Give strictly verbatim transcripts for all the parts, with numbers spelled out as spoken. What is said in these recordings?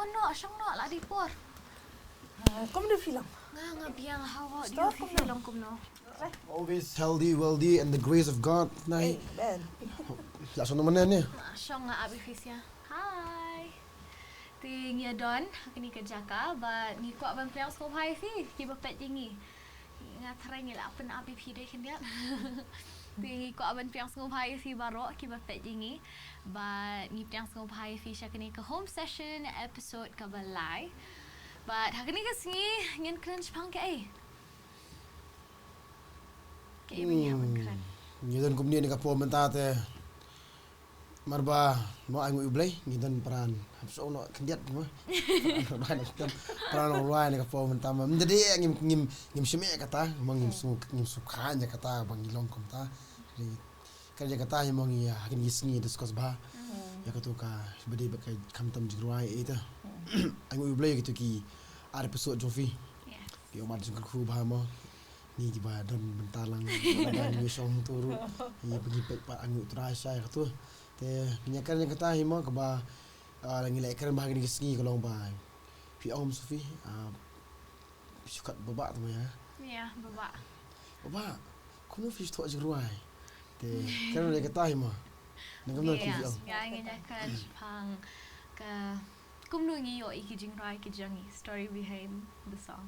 Shong noh, shong noh, la dei por. Ah, kumno phi long? Nga, nga biang, hawa, dei phi long kumno? Always healthy, wealthy, and the grace of God. Nai. Amen. La shong noh mynne ne? Nga shong, nga ap ïa phi sha. Hi. Te ngi don ha kane ka jaka, bad ngi kwah ban pdiang sngewbha ïa phi kiba peit ïa ngi. Nga tharai ngi la pynap ïa phi dei khyndiat. Te ngi kwah ban pdiang sngewbha ïa phi baroh kiba peit ïa ngi. Bad ngi pdiang sngewbha ïa phi sha kane ka home session episode kaba lai. Bad ha kane ka sngi ngin kren shaphang kaei? Kaei ba ngi hap ban kren? Ngi don kumne ha kane ka por mynta te. Namar ba mo ainguh ïa U Blei ngi don para hap shu ong noh khyndiat mo. Para nongrwai na ka por mynta mo. Ym dei ngim ngim ngim shim ïa kata mo, ngim sngewkmen ïa kata ba ngi long kumta. Ka ïa kata hi mo ngi ha kine ki sngi discuss bha ïa katu kaba dei bad ka khamtam jingrwai ïa ita. Ainguh ïa U Blei ïa katu ki ar episode jong phi. Ki ong mar jingkyrkhu bha mo. Ngi kiba don bynta lang, ngi shong tu ruh. Ngi ba ngi peit pat ainguh Trai sha ïa katu. Te ngi ïa kren ïa kata hi mo kaba la ngi la ïa kren bha ha kine ki sngi ka long ba phi ong Sophie, phi shu kat baba tu mo ïa. Ïa baba. Baba, kumno phi thoh jingrwai? Te kren ïa kata hi mo. Nang kumno ki ong? Ïa ngi ïa kren shaphang ka kumno ngi ïoh ïa ki jingrwai ki jong ngi, story behind the song.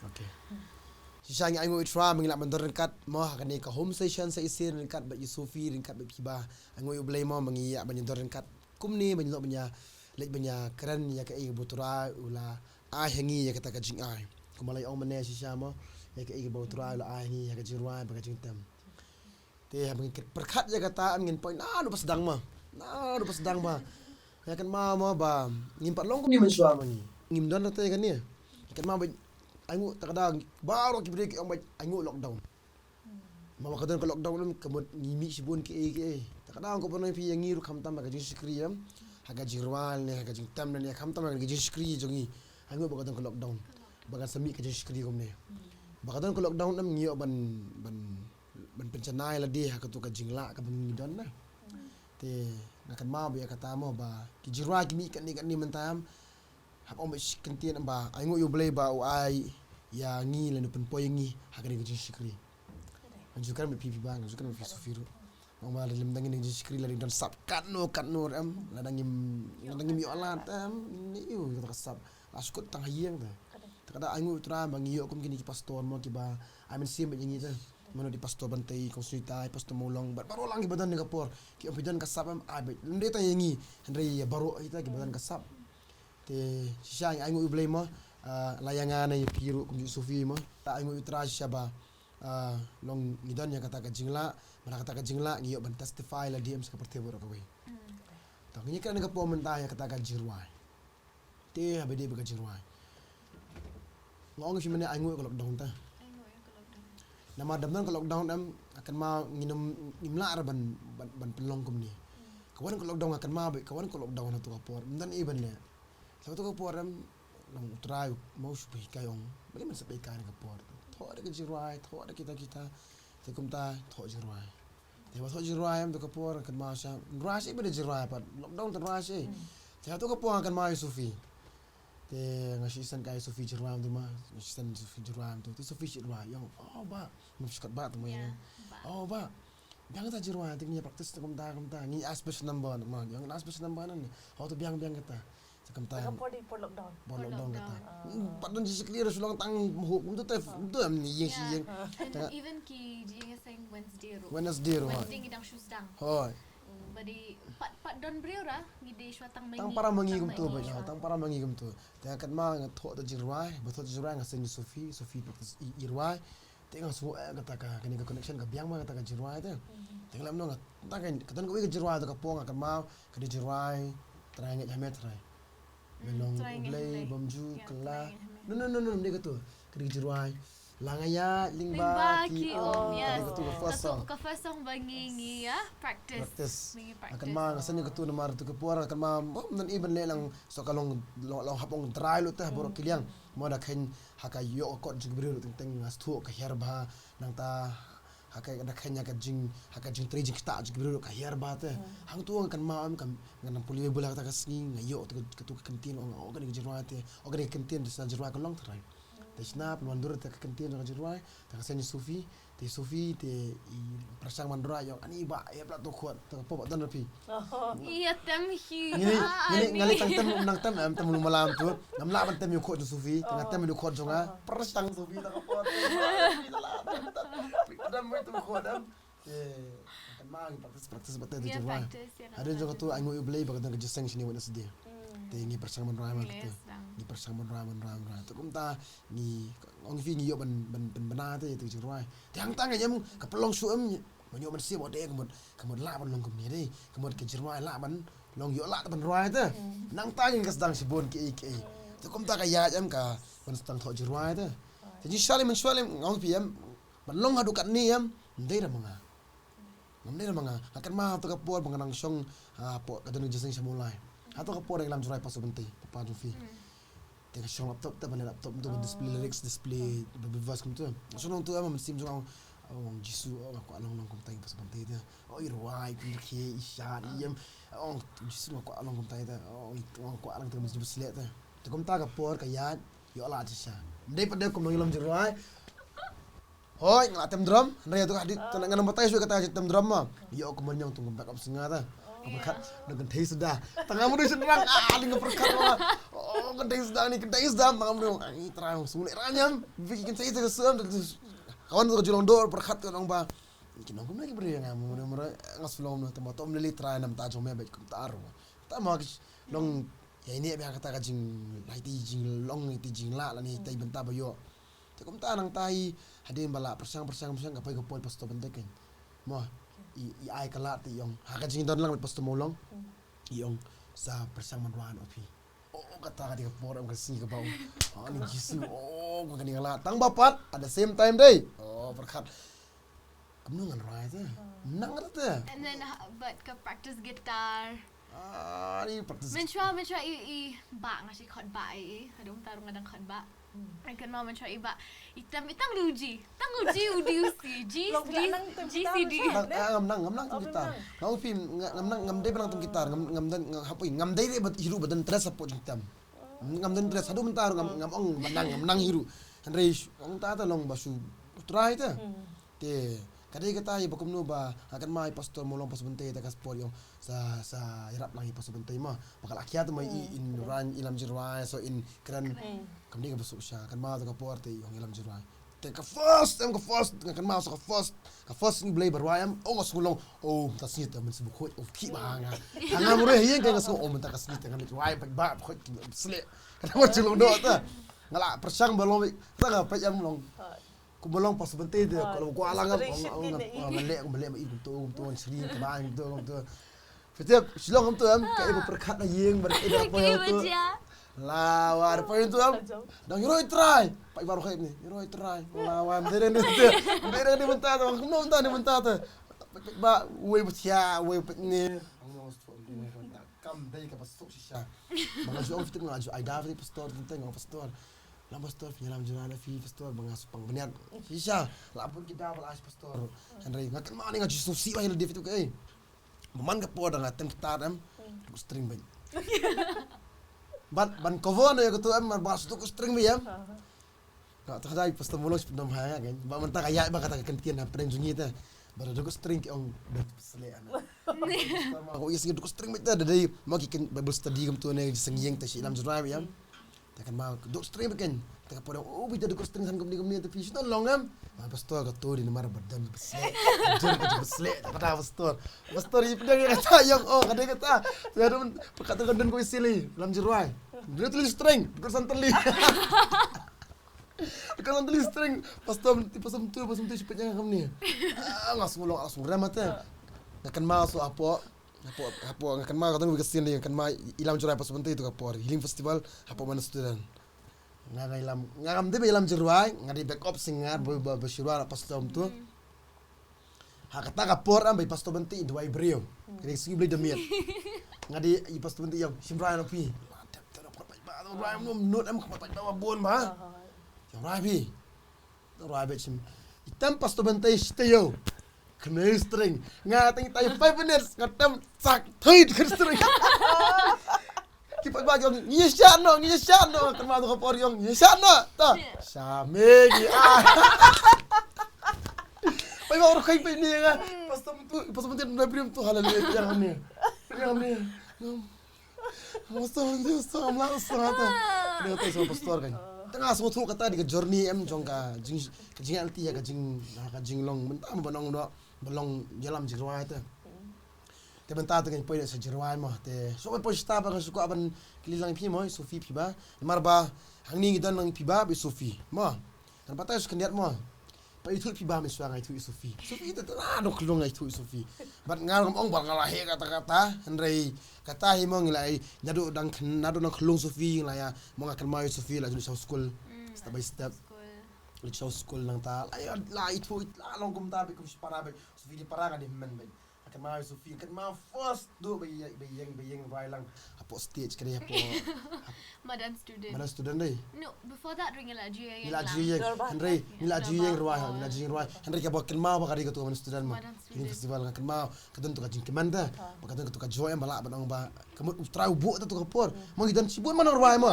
Okay. Shisha ngi ainguh ïa U Trai ba ngi lah ban don ryngkat mo ha kane ka home session sa shisien ryngkat bad ïa Sophie ryngkat bad phi ba. Ainguh ïa U Blei mo ba ngi ïa ban ïa don ryngkat kumne ban ïa leit ban ïa kren ïa kaei kaba U Trai u la ai ha ngi ïa kata ka jingai. Kumba la ong mynne shisha mo ïa kaei kaba U Trai u la ai ha ngi ïa ka jingrwai bad ka jingtem. Te haba ngin pyrkhat ïa kata em ngin poi naduh ba sdang ma. Naduh ba sdang ma. Ïa kynmaw ma ba ngim pat long kumne mynshuwa ma ngi. Ngim don te kane. Ïa kynmaw ba ainguh ta ka daw baroh ki briew ki ong ba ainguh lockdown. Ma ba ka don ka lockdown em ka mut ngi mih shibun kiei kiei. Ta ka daw ka ban ong phi ïa ngi ruh khamtam ha ka jingshakri em. Ha ka jingrwai ne ha ka jingtem ne khamtam ha ka jingshakri jong ngi. Ainguh ba ka don ka lockdown. Ba kan sa mih ka jingshakri kumne. Ba ka don ka lockdown em ngi ïoh ban ban ban pynjanai lade ha katu ka jinglah kaba ngi don na. Te nga kynmaw ba ïa kata mo ba ki jingrwai ki mih katne katne mynta em. Hap ong ba shi kyntien ba ainguh ïa U Blei ba u ai ïa ngi lane u pynpoi ïa ngi ha kane ka jingshakri. Nga ju kren bad phi phi ba, nga ju kren bad phi Sophie ruh. Ong ba lada lym dang ïa ngi jingshakri lada ngi don sap katno katno em. Lada ngim lada ngim ïoh lad em. Ni ïoh kata ka sap. La shu kut tang ha ïing te. Te ka da ainguh U Trai ba ngi ïoh kum kine ki pastor mo kiba ai mynsiem bad ïa ngi te. Mano dei pastor Bantei, kong Snitai, pastor Mawlong bad baroh lang kiba don ha ka por. Ki ong phi don ka sap em ai bad lym dei tang ïa ngi hynrei ïa baroh ïa kita kiba don ka sap. Te shisha ngi ainguh ïa U Blei mo, ah, la ïa nga ne ïa phi ruh kumjuh Sophie mo. Ta ainguh ïa U Trai shisha ba ah, long ngi don ïa kata ka jinglah, bad ha kata ka jinglah ngi ïoh ban testify lade em sha ka pyrthei baroh kawei. To ngi ïa kren ha ka por mynta ïa kata ka jingrwai. Te haba dei bad ka jingrwai. Nga ong ïa phi mynne ainguh ïa ka lockdown ta. Namar da ym don ka lockdown em, nga kynmaw ngim lah ruh ban ban pynlong kumne. Ka wan ka lockdown nga kynmaw ba ka wan ka lockdown ha tu ka por. Ym don ei ban leh. Sa tu ka por em, long U Trai mo shu phi ka ong. Balei men sa phi ka ong ka por. Thoh da ka jingrwai, thoh da kita kita. Te kumta thoh jingrwai. Te ba thoh jingrwai em tu ka por kan ma sha. Rwai shi ba da jingrwai pat. Lockdown tu rwai shi. Te tu ka por kan ma Sophie. Te nga shi san ka Sophie jingrwai tu ma. Nga shi san Sophie jingrwai tu. Te Sophie shi rwai. Ong, oh ba. Mem shi kat ba tu ma. Oh ba. Biang kata jingrwai te ngi practice te kumta kumta. Ngi ask best number ma. Ong ask best number nan. Ho tu biang biang kata. Te kumta. Por lockdown. Por lockdown kata. Pat don jingshakri ruh shu long tang mhuk. Kumtu te kumtu em ni ïing shi ïing. Even ki jingïaseng Wednesday ruh. Wednesday ruh. Wednesday ngi dang shu sdang. Hoi. Ba dei pat pat don briew ruh ngi dei shu tang ma ngi. Tang para ma ngi kumtu ba. Tang para ma ngi kumtu. Te nga kat ma nga thoh te jingrwai, ba thoh te jingrwai nga send ïa Sophie, Sophie practice i rwai. Te nga sngew eh kata ka kane ka connection ka biang ma kata ka jingrwai te. Te nga lem no nga ta ka ka don kawei ka jingrwai ta ka pong ka ma ka dei jingrwai Trai ngeit ha me Trai. Me long U Blei bym ju kylla. No no no no dei katu. Ka dei jingrwai. La nga ïa lyngba ki ong. Yes. Katu ka first song. Ka first song ba ngi ngi ïa practice. Practice. Ngi practice. Kan ma nga sani katu namar tu ka por kan ma bym nan i ban leh lang so ka long long hap ong dry lut te ha baroh ki liang. Mo da khein ha ka ïoh ka kot jong ki briew teng teng nga sthuh ka hiar bha nangta Ha ka da kheiñ ha ka jing, ha ka jingtrei jingktah jong ki briew ka hiar ba te. Hangto nga kynmaw em, kam, nga nang pule Baibl ha kata ka sngi, nga ïoh katu ka kyntien, ong, ong kane ka jingrwai te, ong kane ka kyntien te sa jingrwai ka long tharai. Te shna pynwandur te ka kyntien jong ka jingrwai, te ka send ïa Sophie, te Sophie te i pyrshang ban rwai, ong ani ba, ïa pla to khot, te ka pop don phi. Ïa tem hi. Ngini, ngini, nga leh tang tem, nang tem, em, tem lu malam tu. Ngam lah ban tem ïa u khot jong Sophie, te nga tem ïa u khot jong nga. Pyrshang Sophie, te ka pop. Pyrshang mo tu khot, em. Te, kan ma ngi practice, practice ba te jingrwai. Hadien jong katu, ai nguh ïa U Blei ba ka don ka jingïaseng shane Wednesday. Te ngi pyrshang ban rwai ma kata. Ngi pyrshang ban rwai, ban rwai, ban rwai. Te kumta ngi, ong phi ngi ïoh ban, ban, ban bna te, te jingrwai. Te hangta nga ïam ka pynlong shuh em, ban ïoh ban siem, o te ka mut, ka mut lah ban long kumne de. Ka mut ka jingrwai lah ban long, ïoh lah ban rwai te. Nangta ngin ka sdang shibun kiei kiei. Te kumta ka ïaid em ka ban sdang thoh jingrwai te. Te jingshalem, mynshuwa lem, nga ong phi em, ban long haduh katne em, ym dei da ma nga. Ngam dei da ma nga. Nga kynmaw hato ka por ba nga nang shong, ah, hapoh ka don ka jingïaseng sha Mawlai. Hato ka por nga ïalam jingrwai Pastor Bynte, papa jong phi. Te nga shong laptop te, ban leh laptop te, ban display lyrics, display Bible verse kumtu. Nga shong nongtu em, mynsiem jong nga ong, ong Jisu, ong nga kwah long long kumta i Pastor Bynte te. Ong i rwai, pynrkhie, i shad, i em. Ong Jisu nga kwah long kumta i te. Ong nga kwah long te, ka mynsiem basleh te. Te kumta ka por ka ïaid, ïoh lad shisha. Ym dei pat de kum nongïalam jingrwai. Hooid, nga la tem drum, hynrei ïa tu ka hadien, tang nga nang batai shuh kata ka jingtem drum ma. Ïoh kumba ñiong tung backup singer ta. Nga pyrkhat, dang kynthei suda. Tang nga mut dei shynrang, ah, dei nga pyrkhat ma. Oh, kynthei suda ni, kynthei suda, tang nga mut dei, ai, Trai, sngewleh ranyam. Biki kynthei suda ka sem, kawan suda ka ju long dor, pyrkhat ka nong ba. Ki nong kumne ki briew nga mut dei, nga shu long noh, tang ba tom lili Trai namta jong me bad kumta ruh. Tang ma ki long, ïa ine ba kata ka jing, lai ti jinglong, ti jinglah, lane ti bynta ba ïoh. Te kumta nangta hi, hadien ba la pyrshang, pyrshang, pyrshang, ka poi ka por Pastor Bynte kein. Mo, i, i ai ka lad te i ong. Ha ka jingdon lang bad Pastor Mawlong. I ong, sa pyrshang ban rwai noh phi. Oh, kata ka dei ka por, em, ka sngi kaba ong. Oh, ni Jisu, oh, ka dei ka lad. Tang ba pat, at the same time dei. Oh, pyrkhat. Kumno ngan rwai te. Nang te. And then, uh, but ka practice guitar. Ah, ni practice. Mynshuwa, mynshuwa i, i bah nga shi khot bah i, i. Hadum taru nga dang khot bah. Nga kynmaw mynshuwa i bah. I tem, i tang ruji. Tang ruji u D U C. G, G, G C D. Nang, ah, ngam nang, ngam nang tum guitar. Ngam phi, nga-, ngam nang, ngam dei ba nang tum guitar. Ngam, ngam don, ngam hapoi, ngam dei dei ba hiru ba don interest hapoh jingtem. Ngam don interest, haduh mynta ruh ngam, ngam ong ba nang, ngam nang hiru. Hynrei ong ta ta long ba shu try ta. Te, ka dei kata ïa ba kumno ba, nga kynmaw i Pastor Mawlong, Pastor Bynte te ka support ïa u, sa, sa ïarap lang i Pastor Bynte ma. Ba ka la khia te ma i, in rwai, i lam jingrwai, so in kren. Kam dei kaba suk sha, kynmaw te ka por te ïa u ïalam jingrwai. Te ka first, em ka first, nga kynmaw sa ka first, ka first sngi Blei ba rwai em, oh nga sngew long, oh mynta sngi te mynta shu ba khuid, oh khih ba ha nga. Ha nga muroi ha ïing ka nga sngew, oh mynta ka sngi te ngan leit rwai, paidbah, ba khuid, ki sleh. Ka dang wat shu long doh te. Nga la pyrshang ba long, te nga peit em long. Kumba long Pastor Bynte te, ka long kwah lang em, ong, ong, ong, nga leh, kumba leh ma i kumto, kumto, ngan shri, kumba, kumto, kumto. Phi tip, Shillong kumto em, ka i ba pyrkhat na ïing, ba i da poi kumto. La wan, poi kumto em. Dang ïaroi Trai. Paidbah ruh ka i ni, ïaroi Trai. La wan, dei dei ni te. Dei dei ni mynta te, kumno mynta ni mynta te. Paidbah, wei ba sia, wei ba ni. Kam dei kaba suk shisha. Ba nga ju ong, phi tip, nga ju ai da phi pastor, teng teng ong pastor. Lam pastor, phi ïalam jingrwai na phi pastor, ba nga shu pang bniat. Shisha, la bun ki daw ba la ai pastor. Hynrei nga kynmaw ni nga ju sngewsih ba ïa la dei phi tip kaei. Ba man ka por da nga tem guitar em, duk string beit. Ban, ban cover noh ïa kato em, ban ba sduk string beit em. Ka ta dei Pastor Mawlong shu pyndonkam ha nga kein. Ba mynta ka ïaid ba kata ka kyntien hapdeng jong ngi te. Ba da duk string ki ong da sleh ana. Pastor ma ko ïa sngi duk string beit te, da dei ma ki kyn Bible study kumto ne, ki seng ïing te shi ïalam jingrwai beit em. Te kan ma duk string beit kein. Te ka por, oh, beit da duk string san kumne kumne te phi shu don long em. Ma pastor kato dei namar ba don ba sleh. Don ba sleh. Kata pastor. Pastor i pdeng ïa kata ïong, oh, ka dei kata. Te don, kata ka don ko i sili lam jingrwai. Duk string, duk san tylli. Duk san tylli string. Pastor, pastor tu, pastor tu shu peit ïa nga kumne. Ah, nga sngewlong, nga sngewrem ate. Nga kynmaw sa hapoh Hapoh, hapoh, nga kynmaw ka dang wi ka sien lei, nga kynmaw i lam jingrwai Pastor Bynte tu ka por Healing Festival, hapoh man student. Nga, nga i lam, nga ngam dei ba i lam jingrwai, nga dei backup singer, ba, ba, ba shu rwai la pastor tu. Ha kata ka por em ba i Pastor Bynte i duwai briew. Ka dei sngi Blei da miet. Nga dei i Pastor Bynte i ong, shim rwai na phi. Rwai em, nud em, ka pat ba bun ba. Shim rwai phi. Rwai beit shim. I tem Pastor Bynte i stay yo. Kane string. Nga teng tai five minutes, nga tem sak thoi kane string. Ki paidbah ki ong, "Ngi shah noh, ngi shah noh." Kan ma tu ka por ki ong, "Ngi shah noh." Ta. Sha me ngi ah. Paidbah ruh kai pai ni nga. Pastor tu, pastor tu na prim tu halal ni yang ni. Yang ni. Pastor tu sama lah sama tu. Ni kata sama pastor kan. Tengah semua tu kata di ka journey em jong ka jing ka jing alti ya ka jing ka jinglong mentah ba nong do ba long jalam jingrwai te. Te bynta te kan poi sa jirwai mo te so poi sta ba ka suka ban kli lang phi mo Sophie phi ba. Mar ba hangne ngi don lang phi ba bi Sophie mo. Kan batai su kan diat mo. Pa ithuh phi ba mi swa ngai thu Sophie. Sophie te na dok long ngai thu Sophie. Bat ngal ngam ong bal ngala he kata kata hynrei kata hi mo ngi lai nadu dang nadu nang khlung Sophie ngi lai ya mo nga kan mai Sophie la jun sa school. Step by step. School. Leit sha u skul nangta la ïa la ithuh la long kumta bad kum shipara bad Sophie dei para nga dei hynmen bad. Ka kynmaw ïa Sophie ka kynmaw first duh ba ïeng ba ïeng ba ïeng rwai lang hapoh stage ka dei hapoh Madan student. Madan student dei. No, before that ring la ju ïeng. Ngi la ju ïeng hynrei ngi la ju ïeng rwai ha ngi la ju ïeng rwai hynrei kaba kynmaw ba ka dei katu Madan student ma. Madan student. Healing Festival nga kynmaw ka don tu ka jingkmen te ba ka don katu ka joy em ba lah ban ong ba ka mut u trai u buh te tu ka por. Ma ngi don shibun ma nong rwai ma.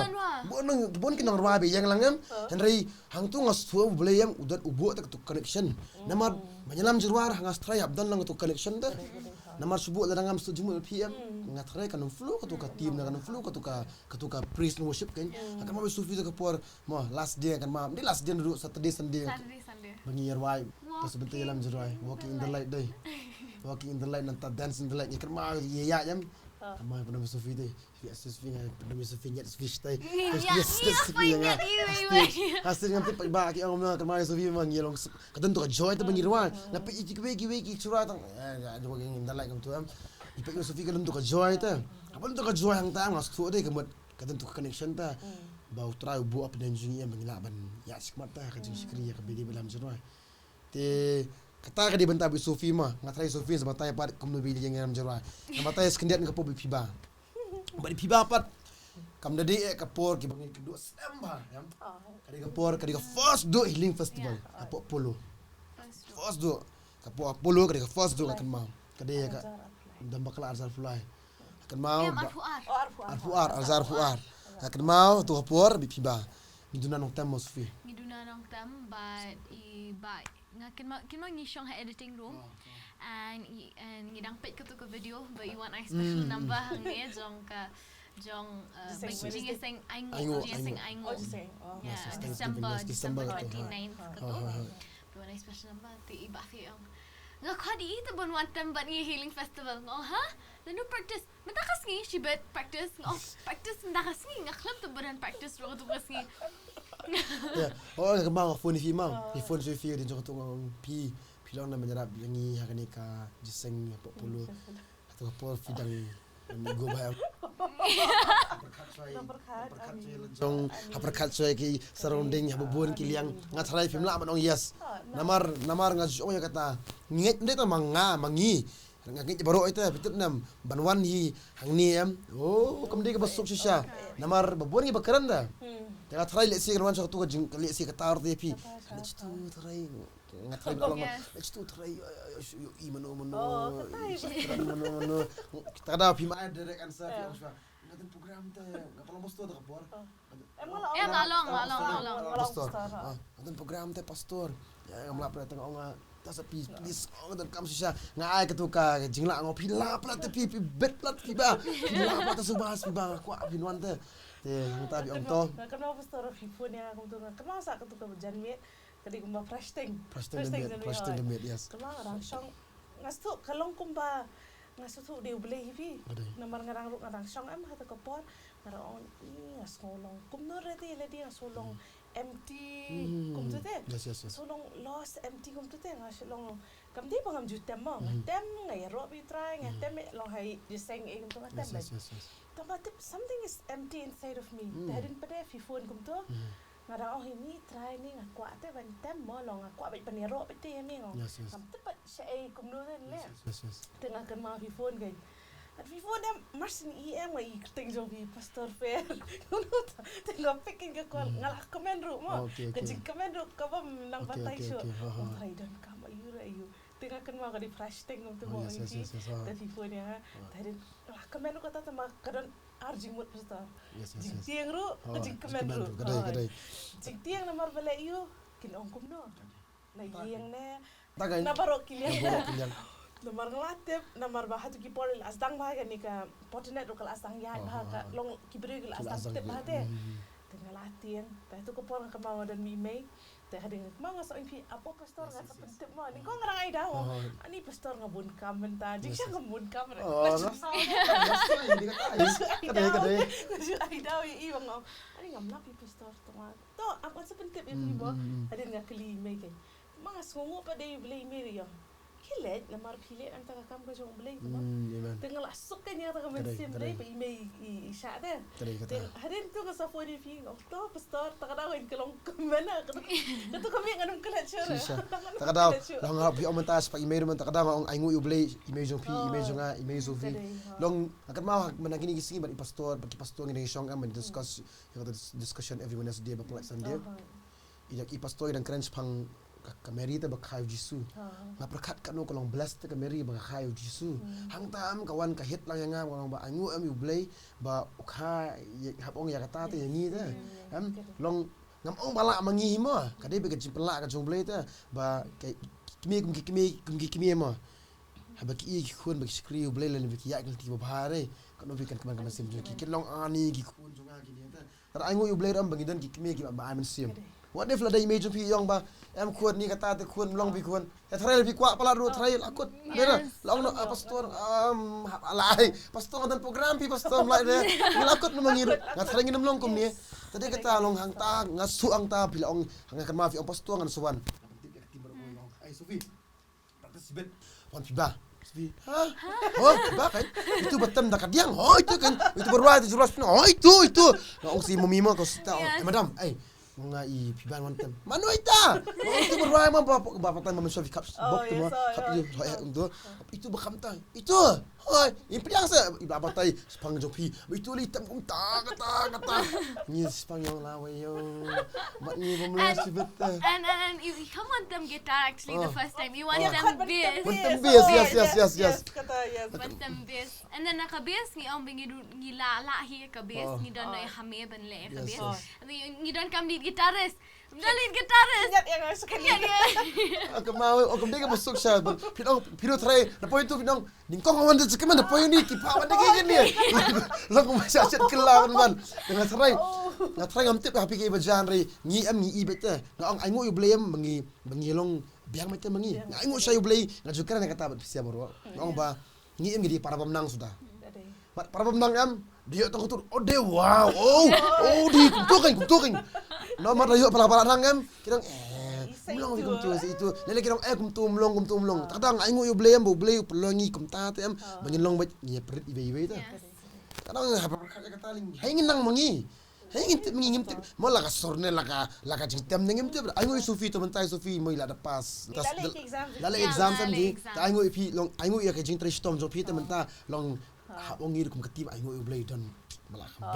Bun nong bun ki nong rwai ba ïeng lang em. Hynrei Hangtu nga sngewthuh U Blei em u don u buh te katu connection. Namar ba ngi lam jingwar nga tharai hap don lang katu connection te. Namar shu buh lada ngam sngewthuh jingmut phi em nga tharai kan flow katu ka team na kan flow katu ka katu ka praise and worship kan. Ha ka ma ba Sophie te ka por mo last day kan ma di last day ruh Saturday Sunday. Saturday Sunday. Ba ngi rwai. Pas bynta ïalam jingwar walking in the light dei. Walking in the light nangta dance in the light ngi kan ma ïa ïa em. Kan ma ba Sophie dei. Svi asis svi nga pyndomi svi nyet svi stai. Svi stai svi nga. Asis ngam tip ba ki ong ma kynmaw svi ma ngi long ka don tu ka joy tu ba ngi rwai. La peit ki wei ki wei ki chura tang. Nga dua ngi ndalai kam tu am. I peit svi ka don tu ka joy ta. Ka don tu ka joy hangta nga sngewthuh dei ka mut ka don tu ka connection ta. Ba u Trai u buh ap den jong ngi em ba ngi lah ban ïa shikmat ta ka jingshikri ïa ka bidi ba lam jong rwai. Te kata ka dei bynta bad Sophie ma, nga tharai Sophie sa batai pat kumno ba ïeng ïa ram jyrwai. Nga batai sa khyndiat nga pop bad phi ba. Bad phi ba pat. Kam da dei eh ka por kiba ngi kynduh slem ba, em. Ka dei ka por, ka dei ka first duh Healing Festival. Ka por Apollo. First duh. Ka por Apollo ka dei ka first duh nga kynmaw. Ka dei ka dam bakla arjar pulai. Kynmaw. Em, arphew ar. Oh, arphew ar. Arphew ar, arjar arphew ar. Kynmaw tu ka por bad phi ba. Ngi duna nongtem mo Sophie. Ngi duna nongtem bad i ba nga kynmaw kynmaw ngi shong ha editing room. And i and ngi dang peit katu ka video ba i wan ai special number hangne jong ka jong uh, jingïaseng ainguh jingïaseng ainguh. December December twenty-ninth katu. Ba wan ai special number te i ba Sophie ong nga khot ïa i te ban wan tem bad ngi Healing Festival. Nga ong ha? Lano practice? Mynta ka sngi shibit practice. Nga ong practice mynta ka sngi? Nga khlem te ba don practice ruh katu ka sngi. Oh, nga kynmaw nga phone ïa phi ma. Phi phone sha phi dei jong katu nga ong phi phi long na ban ïarap ïa ngi ha kane ka jingïaseng hapoh Apollo. Katu ka por phi dang ego ba em. Jong ha pyrkhat shuwa ki surrounding ha bun ki liang nga tharai phim lah ban ong yes. Namar namar nga ju ong ïa kata ngeit ym dei tang ma nga ma ngi. Nga ngeit baroh ita phi tip nem ban wan hi hangne em. Oh kam dei kaba suk shisha. Namar ba bun ngi ba kren da. Te nga tharai lehse kan wan sha katu ka jing lehse kata ruh te phi. Lehse tu tharai nga tharai ba long lehse tu tharai ïoh i mano mano. Mano mano. Kita da phi ma direct answer phi ong shuwa. Nga don program te nga pynlong pastor da ka por. Em nga long nga long nga long. Pastor. Nga don program te pastor. Ngam lah pynlong tang ong ta sa please please ong don kam shisha. Nga ai katu ka jinglah ong phi lah pynlong te phi phi bet pynlong phi ba. Phi lah pynlong te suba suba nga kwah phi wan te. Te hangta phi ong to. Nga kynmaw pastor phi phone ïa nga kumtu nga kynmaw sa katu ka janmiet. Ka dei kumba prashting. Prashting janmiet, prashting janmiet, yes. Kynmaw nga dang shong. Nga sngewthuh ka long kumba nga sngewthuh dei U Blei hi phi. Namar nga dang ruh nga dang shong em ha katu ka por. Nga dang ong i nga sngew long kumno re te lady nga sngew long empty kumtu te. Yes yes yes. Sngew long lost empty kumtu te nga sngew long kam dei ba ngam ju tem mo nga tem nga ïaroh bad i Trai nga tem long ha i jingïaseng ei kumtu nga tem. Yes yes yes. Tang ba tip something is empty inside of me. Te hadien pat de phi phone kumtu. Nga dang ong hi ni Trai ni nga kwah te ban tem mo long nga kwah bad ban ïaroh bad te ïa me ngam tip bad shaei kumno te ne. Te nga kynmaw phi phone kein. At phi phone em mar syn i em nga i kyrteng jong phi Pastor Fair. Te nga pick kein ka call nga la comment ruh mo. Ka jingcomment ruh kaba nang batai shuh. Trai don kam ayu re ayu. Te nga kynmaw ka dei fresh teng kumtu mo. Te phi phone ïa nga. Te hadien la kmen ruh kata te ma ka don ar jingmut pastor. Jingtieng ruh, jingkmen ruh. Jingtieng namar ba leh ïa u kin ong kumno. Na ïing ne. Na baroh ki liang. Namar nga la tip, namar ba hato ki por la sdang bha kane ka portanet ruh ka la sdang ïaid bha ka long ki briew ki la sdang tip bha te. Te nga la tieng. Te hato ka por nga kynmaw nga don mei mei. Te hadien nga kynmaw nga sa ong phi, ap o pastor nga sa pyntip mo. Nyngkong nga dang ai daw. Ani pastor nga bun kam mynta. Jingshisha nga bun kam. Nga shu ai daw. Nga shu ai daw ïa i ba nga ong ani ngam lah phi pastor to nga. To ap nga sa pyntip ïa phi mo. Hadien nga kylli mei keiñ. Ma nga sngewnguh pat de ïa U Blei, mei ïa. Ki leh namar phi leh namar ka kam ka jong U Blei. Te nga la suk keiñ ïa ka mynsiem Blei ba i mei i shah de. Te hadien tu nga sa phone ïa phi, oh to pastor, ta ka daw ka long kmen na ka tu ka mei ngan ym klet shuh. Ta ka daw long hap phi ong mynta spa i mei ruh mynta ka daw nga ong ainguh ïa U Blei, i mei jong phi, i mei jong nga, i mei jong phi. Long nga kynmaw ha mynta kine ki sngi bad i pastor, bad ki pastor ngi dang shong em ban discuss ïa ka discussion every Wednesday ba pynlait Sunday. I dak i pastor i dang kren shaphang ka, ka Mary te ba kha ïa u Jisu. Nga pyrkhat katno ka long blessed te ka Mary ba ka kha ïa u Jisu. Hangta em ka wan ka hit lang ïa nga ba ka long ba ainguh em ïa U Blei ba u kha ïa, hap ong ïa kata te ïa ngi te. Em long ngam ong ba lah ma ngi hi mo. Ka dei ba ka jingpynlah ka jong U Blei te ba ki kmie kum ki kmie kum ki kmie mo. Haba ki ïa ki khun ba ki shakri U Blei lane ba ki ïaid ki lynti ba bha re. Katno phi kan kmen ka mynsiem jong ki, kin long ani ki khun jong nga kine te. Tang ainguh ïa U Blei ruh em ba ngi don ki kmie kiba ai mynsiem. What if lada i mei jong phi i ong ba em khun ni kata te khun mlong phi khun. Ïa tharai phi kwah palat ruh tharai la kut. Lada la ong noh pastor, um, hap alai pastor nga don program phi pastor mlai de. Ngi la kut namar ngi ruh nga tharai ngin ym long kumne. Te dei kata long hangta nga shu hangta phi la ong nga kynmaw phi ong pastor ngan shu wan. Ai Sophie. Practice bit. Wan phi ba. Phi. Ha? Oh, phi ba kan? Itu ba tem da ka diang. Oh, itu kan. Itu ba rwai, itu ba rwai. Oh, itu, itu. Nga ong si mami mo ko sita. Eh, madam, ai. Nga i phi ba wan tem. Mano ita? Nga ong itu ba rwai mo ba ba ba tem mo sha phi kap. Bok tu mo. Kap itu. Itu ba kham ta. Itu. Hoi, i pdiang sa i ba batai spang jong phi. Ba itu li tem kumta kata kata. Ngi spang ïong lawei ïong. Mat ngi bym leh sibit. And and and you, you come want them guitar actually the first time. You want them bass. Want them bass, yes, yes, yes, yes. Kata yes. Want them bass. And then na ka bass ngi ong ba ngi la la hi ka bass ngi don noi hame ban leh ka bass. Ngi don kam ni guitarist. Dali guitarist. Ingat yang harus kali. Ingat ya. Aku mau, aku dei ka masuk sha. Phi ong, phi ong try. Na poi tu phi ong. Nyngkong wan da jikman na poi ni ki pa wan da ki ni. Long ma sha sha kala man. Nga try. Nga try ngam tip ha phi ki ba jan ri. Ngi em ngi i bete. Nga ong ainguh ïa U Blei em ba ngi ba ngi long biang bete ma ngi. Nga ainguh sha U Blei nga ju kren kata bad phi sia baroh. Nga ong ba ngi em ngi dei para bym nang suda. Mat para bym nang em. Dei ïoh tang kutur. Oh dei wow. Oh. Oh dei kumtu kan kumtu kan. No mat ïoh para para nang em. Ki dang eh mlong dei kumtu sa itu. Lele ki dang eh kumtu mlong kumtu mlong. Tak dang ainguh ïa U Blei em ba U Blei u pynlong ngi kumta te em. Ba ngin long ba ngi prit iwei iwei ta. Tak dang ha para kata ling. Hai ngin nang ma ngi. Hai ngin tip ma ngi ngim tip. Mo la ka sor ne la ka la ka jingtem ne ngim tip. Ainguh ïa Sophie to mynta ïa Sophie mo i la da pass. La leh exam sam di. Ta ainguh ïa phi long ainguh ïa ka jingtrei shitom jong phi te mynta long. Hap ong ngi ruh kum ka team ainguh ïa U Blei don. Mala kham.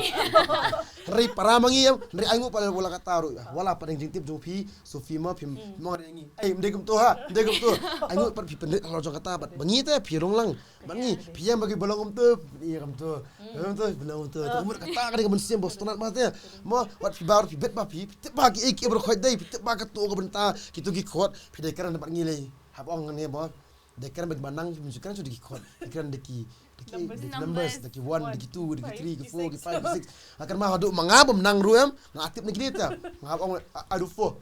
Hynrei para ma ngi em, hynrei ainguh pala wala kata ruh. Wala pat dang jingtip jong phi, Sophie ma phi mong re ngi. Ai, mdei kumtu ha, mdei kumtu. Ainguh pat phi pynrit halor jong kata bad ba ngi te phi rung lang. Bad ngi phi ïam ba ki ba long kumtu, phi ïa kumtu. Kumtu, phi long kumtu. Te kumut kata ka dei ka mynsiem ba sngewtynnat ma te. Mo, wat phi ba phi bet ba phi, phi tip ba ki ei ki ei ba khot dei, phi tip ba kato ka bynta, kito ki khot, phi dei kren bad ngi lei. Hap ong ne mo. Dei kren bad ba nang phi mynjur kren shu dei ki khot. Dei kren dei ki dei ki numbers, dei ki one, dei ki two, dei ki three, ki four, ki five, ki six. Nga kren ma haduh ma nga bym nang ruh em. Nga tip na kine ta. Nga hap ong aduh four.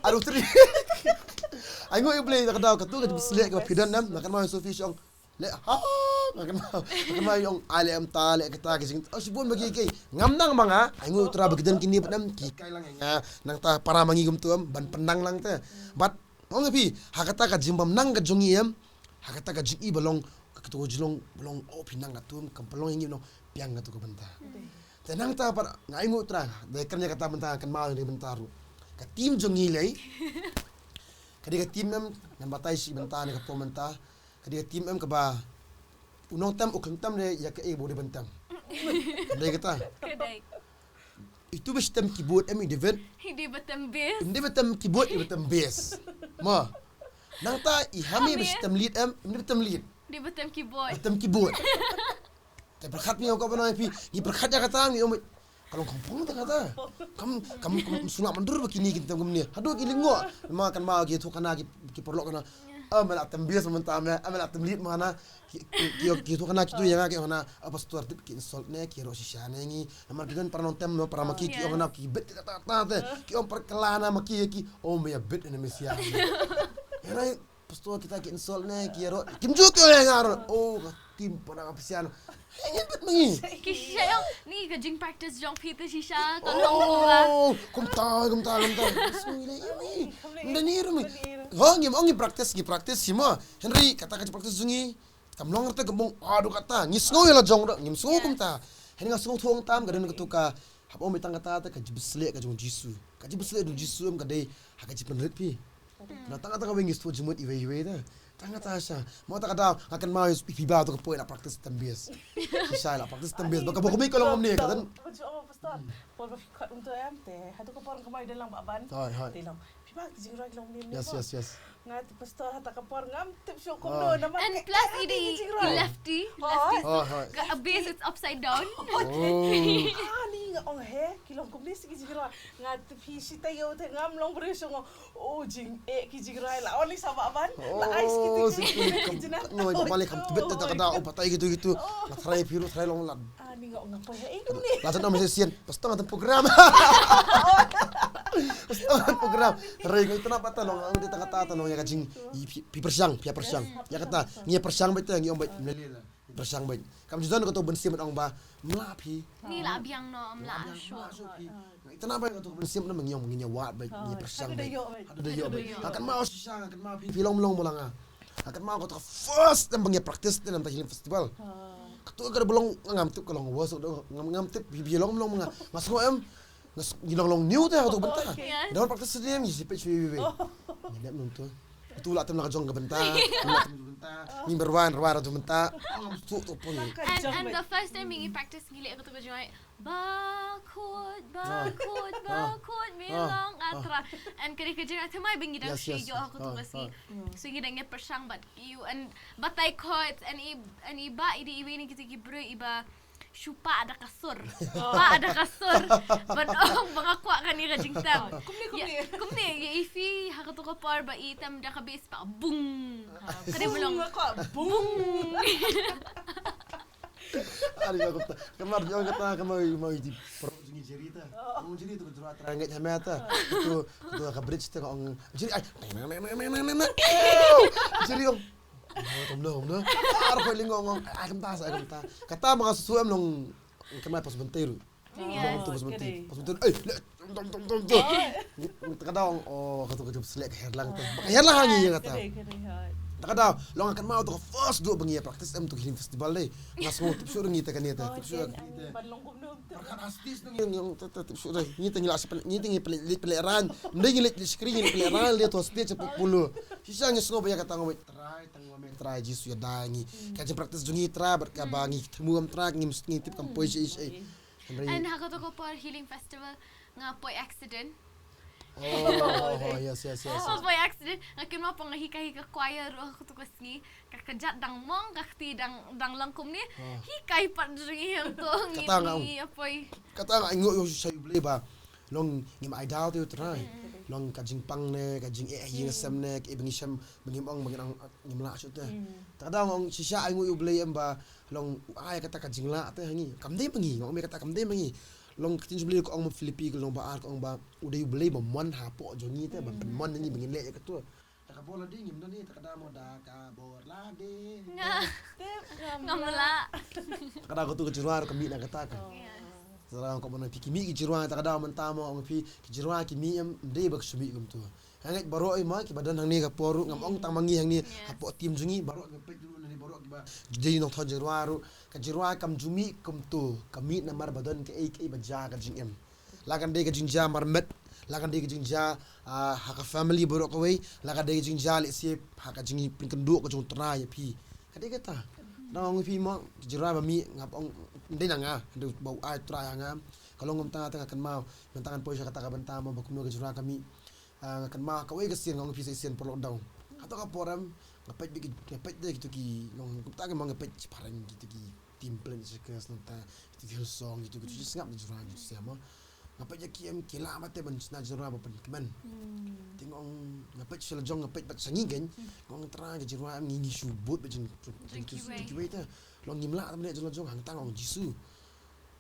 Aduh three. Ainguh ïa U Blei da ka daw katu ka jingpynshlur ka ba phi don em. Nga kren ma Sophie shong. Le ha. Nga kren ma nga kren ma ong ai le em ta le kata ka jing. Oh shibun ba ki ki. Ngam nang ma nga. Ainguh ïa U Trai ba ki don kine ba em ki kai lang ïa nga. Nangta para ma ngi kumtu em ban pynnang lang te. But Ong phi, ha kata ka jingbymnang ka jong ngi em, ha kata ka jing i ba long, ka kata ka jinglong, ba long, oh phi nang katu em, kam pynlong ïa ngi ba long, biang katu ka bynta. Te nangta pat nga ainguh Trai, da kren ïa kata bynta, kynmaw ïa ka bynta ruh. Ka team jong ngi lei, ka dei ka team em, ngan batai shi bynta ne ka por mynta, ka dei ka team em kaba, u nongtem, u khlem tem de, ïa kaei ba u dei ban tem. Ka dei kata. Ka dei. Itu ba shi tem keyboard em i David. I dei ba tem bass. I dei ba tem keyboard i ba tem bass. Mo. Nangta i Hami ba shi tem lead em, em dei ba tem lead. Dei ba tem keyboard. Tem keyboard. Te pyrkhat phi, nga kwah ban ong ïa phi, ngi pyrkhat ïa kata, ngi ong, ka long khongpong te kata. Kam, kam, kam sngewlah mandur ba kine kin tem kumne. Haduh ki lyngngoh, ma kan ma ki ïathuh khana ki, ki paralok khana. Ah, me la tem bass mynta me, ah, me la tem lead mynta. Ki, ki, ki, ki ïathuh khana kitu ïa nga ki ong khana, ah, pastor tip ki insult ne, ki ïaroh shisha ne ngi. Namar ki don para nongtem, no, para ma ki, ki ong khana, ki bit kata kata te. Ki ong para kylla na ma ki, ki, oh, me ïa bit ne me sia. Ïa na, pastor kita ki insult ne, ki ïaroh. Kim ju ki ïa nga ro. Oh, ka tim pana ka psian. Hei, ngi bit ma ngi. Ki shisha ïong, ni ka jing practice jong phi te shisha, ka long kumba. Oh, kumta, kumta, kumta. Sui le, ïa ngi. Nda ni ru mi. Ho, ngi ong ngi practice, ngi practice sima. Henry, kata ka jing practice jong ngi. Kam long te ka mong, aduh kata. Ngi sngew ïa la jong ro, ngi sngew kumta. Henry nga sngew thong tam, ka don ka tu ka. Hap ong tang kata te ka jing bsle ka jong Jisu. Ka jing bsle jong Jisu em ka dei, ha ka jing pynrit phi. Na tang kata ka weng is tu jumut iwei iwei da. Tang kata sha. Mo ta ka daw, nga kynmaw is phi ba tu ka poi la practice tem bass. Shisha la practice tem bass. Ba ka ba kumi ka long ne ka dan. Ba ju ong pastor. Por ba phi khot um tu em te. Hatu ka por ka mai dalang ba ban. Hai, hai. Te long. Phi ba ki jingroi long ne. Yes, yes, yes. Nga ti pastor hata ka por ngam tip shu kumno namar. And plus i dei i lefty, lefty. Hai, hai. Ka bass it's upside down. Oh. Ah, ni nga ong he, ki long kumne si ki jingroi. Nga ti phi shi taïew te ngam long briew shu ngong. Oh, jing, eh, ki jingrai la. Oh, ni sa ba ban. La ais ki ti ki jingrai. No, mali kam tbit te ta ka da, oh, batai gitu gitu. La try phi ruh, try long la. Ah, ni ngong ngam poi, eh, kumne. La tan am session. Pas tang ada program. Pas tang ada program. Rai ngai tana pata long, ang di tang kata ta long ïa ka jing. Phi, phi pyrshang, phi pyrshang. Ïa kata, ngi pyrshang bait te, ngi ong bait. Pyrshang bait. Kam ju don kato ban sim ong ba mla phi. Ni la biang no mla shu. Ita na ba kato ban sim na ngi ong ngi wad bait ngi pyrshang bait. Hadu da yo bait. Akan ma shisha akan ma phi phi long long mo la nga. Akan ma kato first time ba ngi practice te nam ta healing festival. Kato ka ba long ngam tip ka long was ngam ngam tip phi phi long long nga. Nga sngew em. Ngi long long new te ha tu bynta. Ngi don practice sdem ngi sipit shui bebe. Ngi lem nung tu. Tu la tem la ka jong ka bynta. Ngi la tem ka bynta. Ngi berwan rwan tu bynta. Ngam tu tu pun. And and the first time ngi practice ngi leh ka tu ka jong. Ba khut ba khut ba khut mi long atra. And kari ka jong thamai ba ngi dang shi yo ha ka tu ka sngi. So ngi dang ngi pyrshang bad you and batai chords and i and i ba i di i weni kita ki bru i ba. Shu pa da ka sur. Pa da ka sur. Ban ong ba nga kwah kane ka jingtem. Kumne kumne. Kumne ïa i phi ha kato ka por ba i tem da ka bass ba bung. Ka dei ba long bung. Ari ka kumta. Kamar jong kata kamar mau di pro jing jerita. Ong jerita betul atra ngai hamata. Itu itu ka bridge te ong jeri ai. Jeri ong. Tum no, tum no. Ar khoi lingong ngong. Ai kumta sa kumta. Kata ma nga susu em long. Kan mai pas bentai ru. Long tu pas bentai. Pas bentai. Eh, le tum tum tum tum. Kata ong oh kata kata selek herlang tu. Herlang hangi ya kata. Kata long kan mau tu first dua bengi practice em tu healing festival dei. Ngas ngong tip sure ngi ta kan ya ta. Tip sure. Kan astis tu ngi ngi tip sure. Ngi ta ngi la sepen ngi ta ngi pele pele ran. Mending ngi le screen ngi pele ran le tu stage pulu. Shisha ngi sngew ba ïa kata ngam try tang ngam try Jisu ïa da ngi. Ka jing practice jong ngi try bad ka ba ngi thmu ngam try ngi mesti ngi tip kam poi shi shi. And ha kato ka por healing festival nga poi accident. Oh, yes yes yes. Nga poi accident nga kynmaw pong nga hi ka hi ka choir ruh ha kato ka sngi. Ka kjat dang mong ka kti dang dang lang kumne. Hi kai pat jong ngi hangto ngi ngi poi. Kata nga ngi ïoh shisha ïa U Blei ba long ngim ai daw te U Trai. Long ka jingpang ne ka jing eh hi nga sem ne ka eh ba ngi sem ba ngim ong ba ngim lah shuh te. Ta ka daw nga ong shisha ai ngu ïa U Blei em ba long u ai kata ka jinglah te ha ngi. Kam dei ma ngi nga ong me kata kam dei ma ngi. Long ka ktien jong U Blei ka ong ma Philippi ka long ba ar ka ong ba u dei U Blei ba mon hapoh jong ngi te ba pynmon ngi ba ngin leh ïa kato. Ta ka bor lade ngim don hi ta ka dang mo da ka bor lade. Nga. Tip ngam lah. Ta ka dang ko tu ka jingruh ka mih na kata ka. Ta ka dang ko mo na phi ki mih ki jingruh ta ka dang mynta mo ong phi ki jingruh ki mih em dei ba ka shu mih kumtu. Nga ngeit baroh i ma ki ba don hangne ka por ruh ngam ong tang ma ngi hangne hapoh team jong ngi baroh ki peit ruh hangne baroh ki ba dei nongthon jingruh ruh ka jingruh kam ju mih kumtu ka mih namar ba don kaei kaei ba jia ka jingim. La kan dei ka jingjia marmet, la kan dei ka jingjia ha ka family baroh kawei, la kan dei ka jingjia lehse ha ka jingpynkynduh ka jong U Trai ïa phi. Ka dei kata. Nang ong phi mo ka jingruh ba mih ngap ong dei na nga, dei ba u ai U Trai ha nga. Ka long kumta te nga kynmaw mynta ngan poi sha kata ka bynta mo ba kumno ka jingruh ka mih. Nga kynmaw kawei ka sien nga ong phi sa sien por lockdown. Hato ka por em, nga peit bad ki, nga peit da kito ki, long kumta ki ma nga peit shaphrang kito ki Team Planet Shakers nangta, kito ki Hillsong, kito ki, kito ki sngap na Jyrwa, kito ki sngap ma. Nga peit ïa ki em ki lah bha te ban shna Jyrwa ba pynkmen. Te nga ong, nga peit sha la jong, nga peit bad sha ngi kein, nga ong Trai ka Jyrwa em ngi, ngi shu bud bad jing, jing, jing kiwei te. Long ngim lah te ban ïa jong la jong, hangta nga ong Jisu.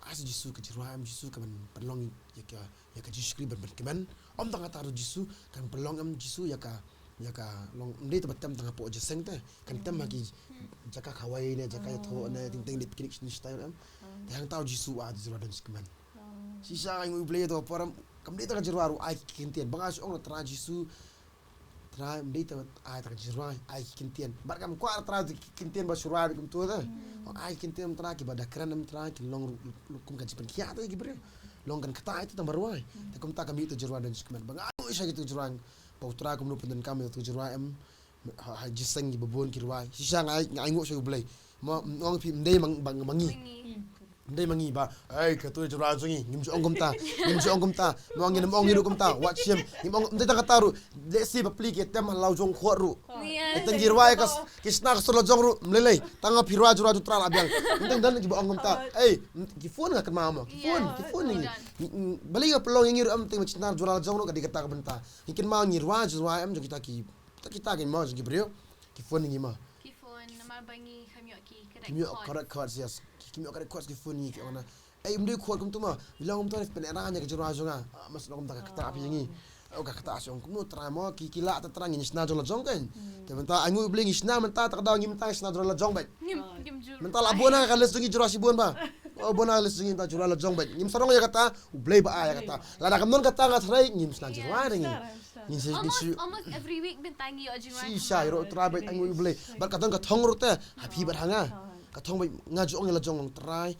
Ai sa Jisu ka Jyrwa em Jisu kan pynlong ïa ka, ïa ka Jisu Khrist ban pynkmen. Ym tang kata ruh Jisu kan pynlong em Jisu ïa ka, ïa ka long ym dei tang ba tem tang hapoh jingïaseng te. Kan tem ha ki jaka khawai ne jaka ïathoh ne teng teng dei picnic shane shatai em. Te hangta u Jisu u ai Jyrwa don jingkmen. Shisha ai nguh U Blei to por em kam dei tang ka Jyrwa ruh ai ki kyntien. Ba nga shu ong Trai Jisu Trai, ym dei tang ai tang ka Jyrwa, ai ki kyntien. Bad kam kwah Trai ki kyntien ba shu rwai kumto te. Ong ai ki kyntien Trai kiba da kren em Trai ki long ruh, ruh, ruh kum ka jingpynkhiah te ki briew. Long kan kata ai te tang ba rwai. Te kumta ka mih te Jyrwa don jingkmen. Ba nga ai sha ki te Jyrwa. Ba u Trai kumno pyndonkam ïa te Jyrwa em. Ha, ha jingïaseng kiba bun ki rwai. Shisha nga ai, nga ai nguh sha U Blei. Ma, ong phi ym dei mang, bang, mangi. Ym dei mangi ba, "Ei, kato Jyrwa jong ngi, ngim ju ong kumta, ngim ju ong kumta, ma ngin ym ong ngi ruh kumta, wat shim, ngim ong, ym dei tang kata ruh, lehse bapli ki tem ha la u jong khot ruh." Ei tang ki rwai ka, ki shna ka sur la jong ruh, ym lei lei, tang phi rwai Jyrwa ju Trai la biang. Ym dei tang kiba ong kumta, ei, ki phone nga kynmaw mo, ki phone, ki phone ngi. Balei ka pynlong ïa ngi ruh em tang ba shna Jyrwa la jong ruh ka dei kata ka bynta. Ngi kynmaw ngi rwai Jyrwa em jong kita ki, kita kita ki mo jong ki briew, ki phone ngi mo. Ki phone namar ba ngi kham ïoh ki correct chords. Ki ïoh correct chords ki phone ngi ki ong na. Ei, ym dei chord kumtu ma. Ïa long kumtu pyneh ra ïa ka Jyrwa jong nga. Ah, mas long kumta ka kata phi ngi. Oh, ka kata shu ong kumno Trai mo ki, ki lah ta Trai ngi shna jong la jong kein. Te mynta ai nguh U Blei ngi shna mynta ta ka daw ngi mynta shna jong la jong bad. Mynta la bun ha ka list jong ngi Jyrwa shibun ba. Oh, bun ha ka list jong ngi mynta Jyrwa la jong bad. Ngim sarong ïa kata, U Blei ba ai ïa kata. Lada kam don kata nga tharai ngim shna Jyrwa ïa ngi. Ngin sa, ngin sa. Almost, almost every week mynta ngi ïoh Jyrwa. Shisha ïa ruh Trai bad ai nguh U Blei. Bad ka don ka thong ruh te. Ha phi bad ha nga. Ka thong bad nga ju ong ïa la jong Trai.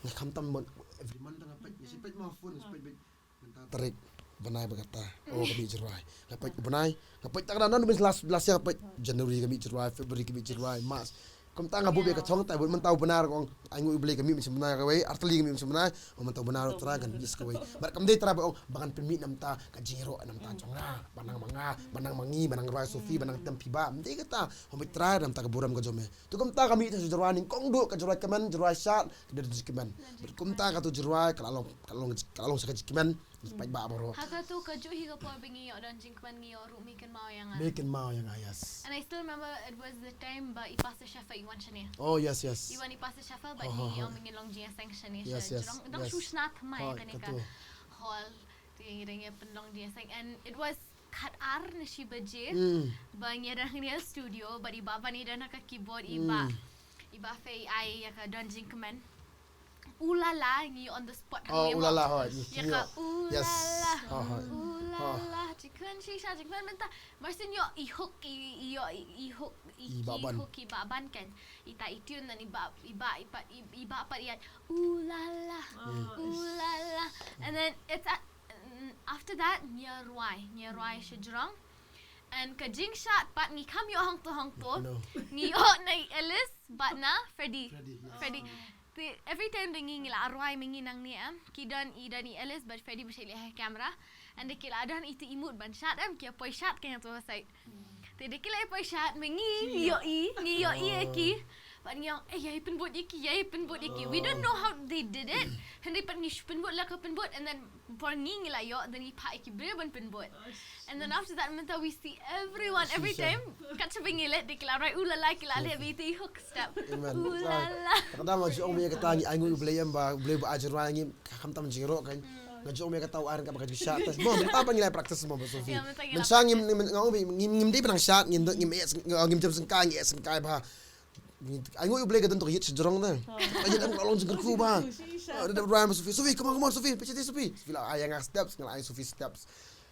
Nga kham tam bad every month nga peit, nga sa peit ma phone, nga sa peit bad mynta tarik bnai ba kata. Oh, ka mih Jyrwa. Nga peit u bnai, nga peit ta ka nan, last, last year nga peit January ka mih Jyrwa, February ka mih Jyrwa, March. Kumta nga buh ïa ka thong ta, bad mynta u bnai ruh ong ai nguh U Blei ka mih mynsiem bnai kawei, artylli ka mih mynsiem bnai, oh mynta u bnai ruh Trai kan mih sa kawei. Bad kam dei Trai ba ong ba ngan pynmih namta ka jingïaroh namta jong nga, ba nang ma nga, ba nang ma ngi, ba nang rwai Sophie, ba nang tem phi ba. Ym dei kata, ong bad Trai namta ka burom ka jong me. Te kumta ka mih ta sha Jyrwa nyngkong duh ka Jyrwa kmen, Jyrwa shad, ka dei jingkmen. Bad kumta katu Jyrwa ka la long, ka la long, ka la long sa ka jingkmen. Ngi peit ba baroh. Ha katu kajuh hi ka por ba ngi ïoh don jingkmen ngi ïoh ruh me kynmaw ïa nga. Me kynmaw ïa nga, yes. And I still remember it was the time ba i Pastor Shaffer i wan shane. Oh, yes, yes. I wan i Pastor Shaffer bad ngi ïoh me ngi long jingïaseng shane sha Jrong. Dang shu shna thymmai kane ka hall. Te ngi dang ïa pynlong jingïaseng and it was khatar ne shi baje. Ba ngi dang ha studio bad i Bah Van i dang ha ka keyboard i Bah. I Bah Fei ai ïa ka don jingkmen. Ulala ngi on the spot. Oh, ulala hoi. Ïa ka ulala. Ulala. Jingkmen shisha jingkmen mynta. Marsien ïoh i hook i ïoh i hook i hook i Bah Van kan. Ita i tune nan i Bah i Bah i Bah pat ïa ulala. Ulala. And then it's at, after that ngi rwai ngi rwai sha Jrong. And ka jingshad pat ngi kham ïoh hangto hangto. Ngi ïoh na i Ellis bad na Freddy. Freddy. Every time da ngi ngi la rwai ma ngi nangne em ki don i don i Ellis bad Freddy ba shait leh ha camera. And da ki la don ita i mood ban shad em ki poi shad ka hangto side. Te da ki la poi shad ma ngi ngi ïoh i ngi ïoh i ki. Bad ngi ong eh ïa i pynbud ïa ki ïa i pynbud ïa ki. We don't know how they did it. Hynrei pat ngi shu pynbud la ka pynbud and then por ngi ngi la ïoh da ngi phah ïa ki briew ban pynbud. And then after that mynta we see everyone every time. Kat shaba ngi leit da ki la rwai ulala ki la leh ba ita i hook step. Ulala. Kata ma ju ong me kata ngi ai nguh U Blei em ba U Blei ba ai Jrong ngi. Khamtam jingïaroh kan. Nga ju ong me kata u ai ryngkat bad ka jingshad te. Mo mynta ba ngi la practice mo ba Sophie. Mynta ngim ngim dei ba nang shad ngim ngim eh ngim jem sengkai ngi eh sengkai ba. Ai nguh U Blei ka don to ka ïit sha Jrong te. Ka ïit em ka long jingkyrkhu ba. Sophie, come on, come on Sophie, peit Sophie. Sophie la ai nga steps, nga la ai Sophie steps.